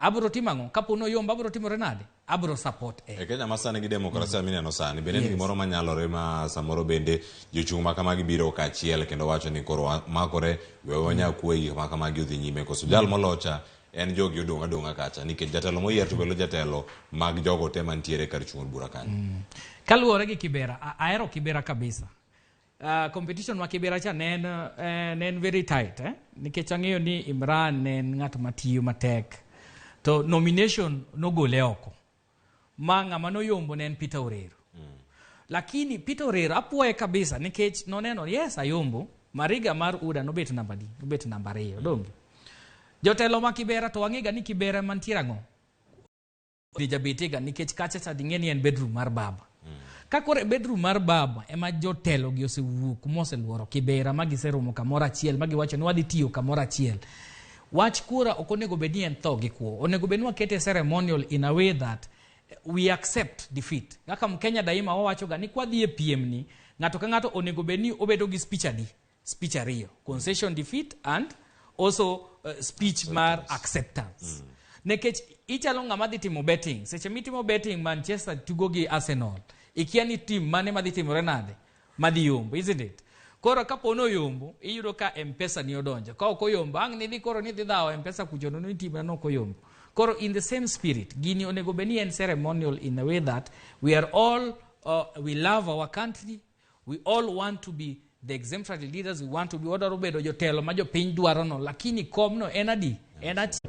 Abiro timo ang'o? Kapo ni oyombo abiro timore nade? Abro support E Kenya ma sani gi demokrasia mineno sani, bende en gimoro manyalore ma samoro bende jochung' ma kamagi biro kaachiel kendo wacho ni koro makore we wanya kwe gik ma kamagi odhi nyime, koso jal molocha en jogi odong' adong'a kacha nikech jatelo moyier to bedo jatelo mag jogo te mantiere kar chung' od bura kanyo? Kaluwore gi Kibera, ahero Kibera kabisa. Competition ma Kibera cha ne en very tight, eh? Nikech ang'eyo ni Imran ne en ng'at matiyo matek to nomination nogole oko ma ng'ama noyombo ne en Peter Orero. Lakini Peter Orero apuoye kabisa nikech noneno, yes, ayombo Mariga mar UDA nobet namba di, nobet namba 2 donge. Jotelo ma Kibera to wang'ega ni Kibera mantiere ang'o dhi jabetega nikech kacha cha ding'e ni en bedroom mar baba. Ka koro e bedroom mar baba ema jotelo gi osewuok moseluoro Kibera ma giseromo kamoro achiel ma giwacho ni wadhi tiyo kamoro achiel. Wach kura ok onego bed ni en tho gi kwo. Onego bed ni wakete ceremonial in a way that we accept defeat. Kaka Mkenya daima wawacho ga ni kwadhi e piem ni ng'ato ka ng'ato onego bed ni obedo gi speech adi? Speech ariyo. Concession defeat and also speech mar acceptance. Nikech ichalo ng'ama dhi timo betting. Seche mitimo betting Manchester tugo gi Arsenal. Ikia ni team mane madhi timore nade? Madhi yombo, isn't it? Koro kapo ni oyombo, iyudo ka M-Pesa ni odonjo. Ka ok oyombo, ang' nidhi koro nidhi dhawo M-Pesa kucho no ni team na ok oyombo. Koro in the same spirit, gini onego bed ni en ceremonial in a way that we are all, we love our country, we all want to be the exemplary leaders, we want to be, wadwaro bedo jotelo ma jopiny dwaro no, lakini komno en adi? En achiel.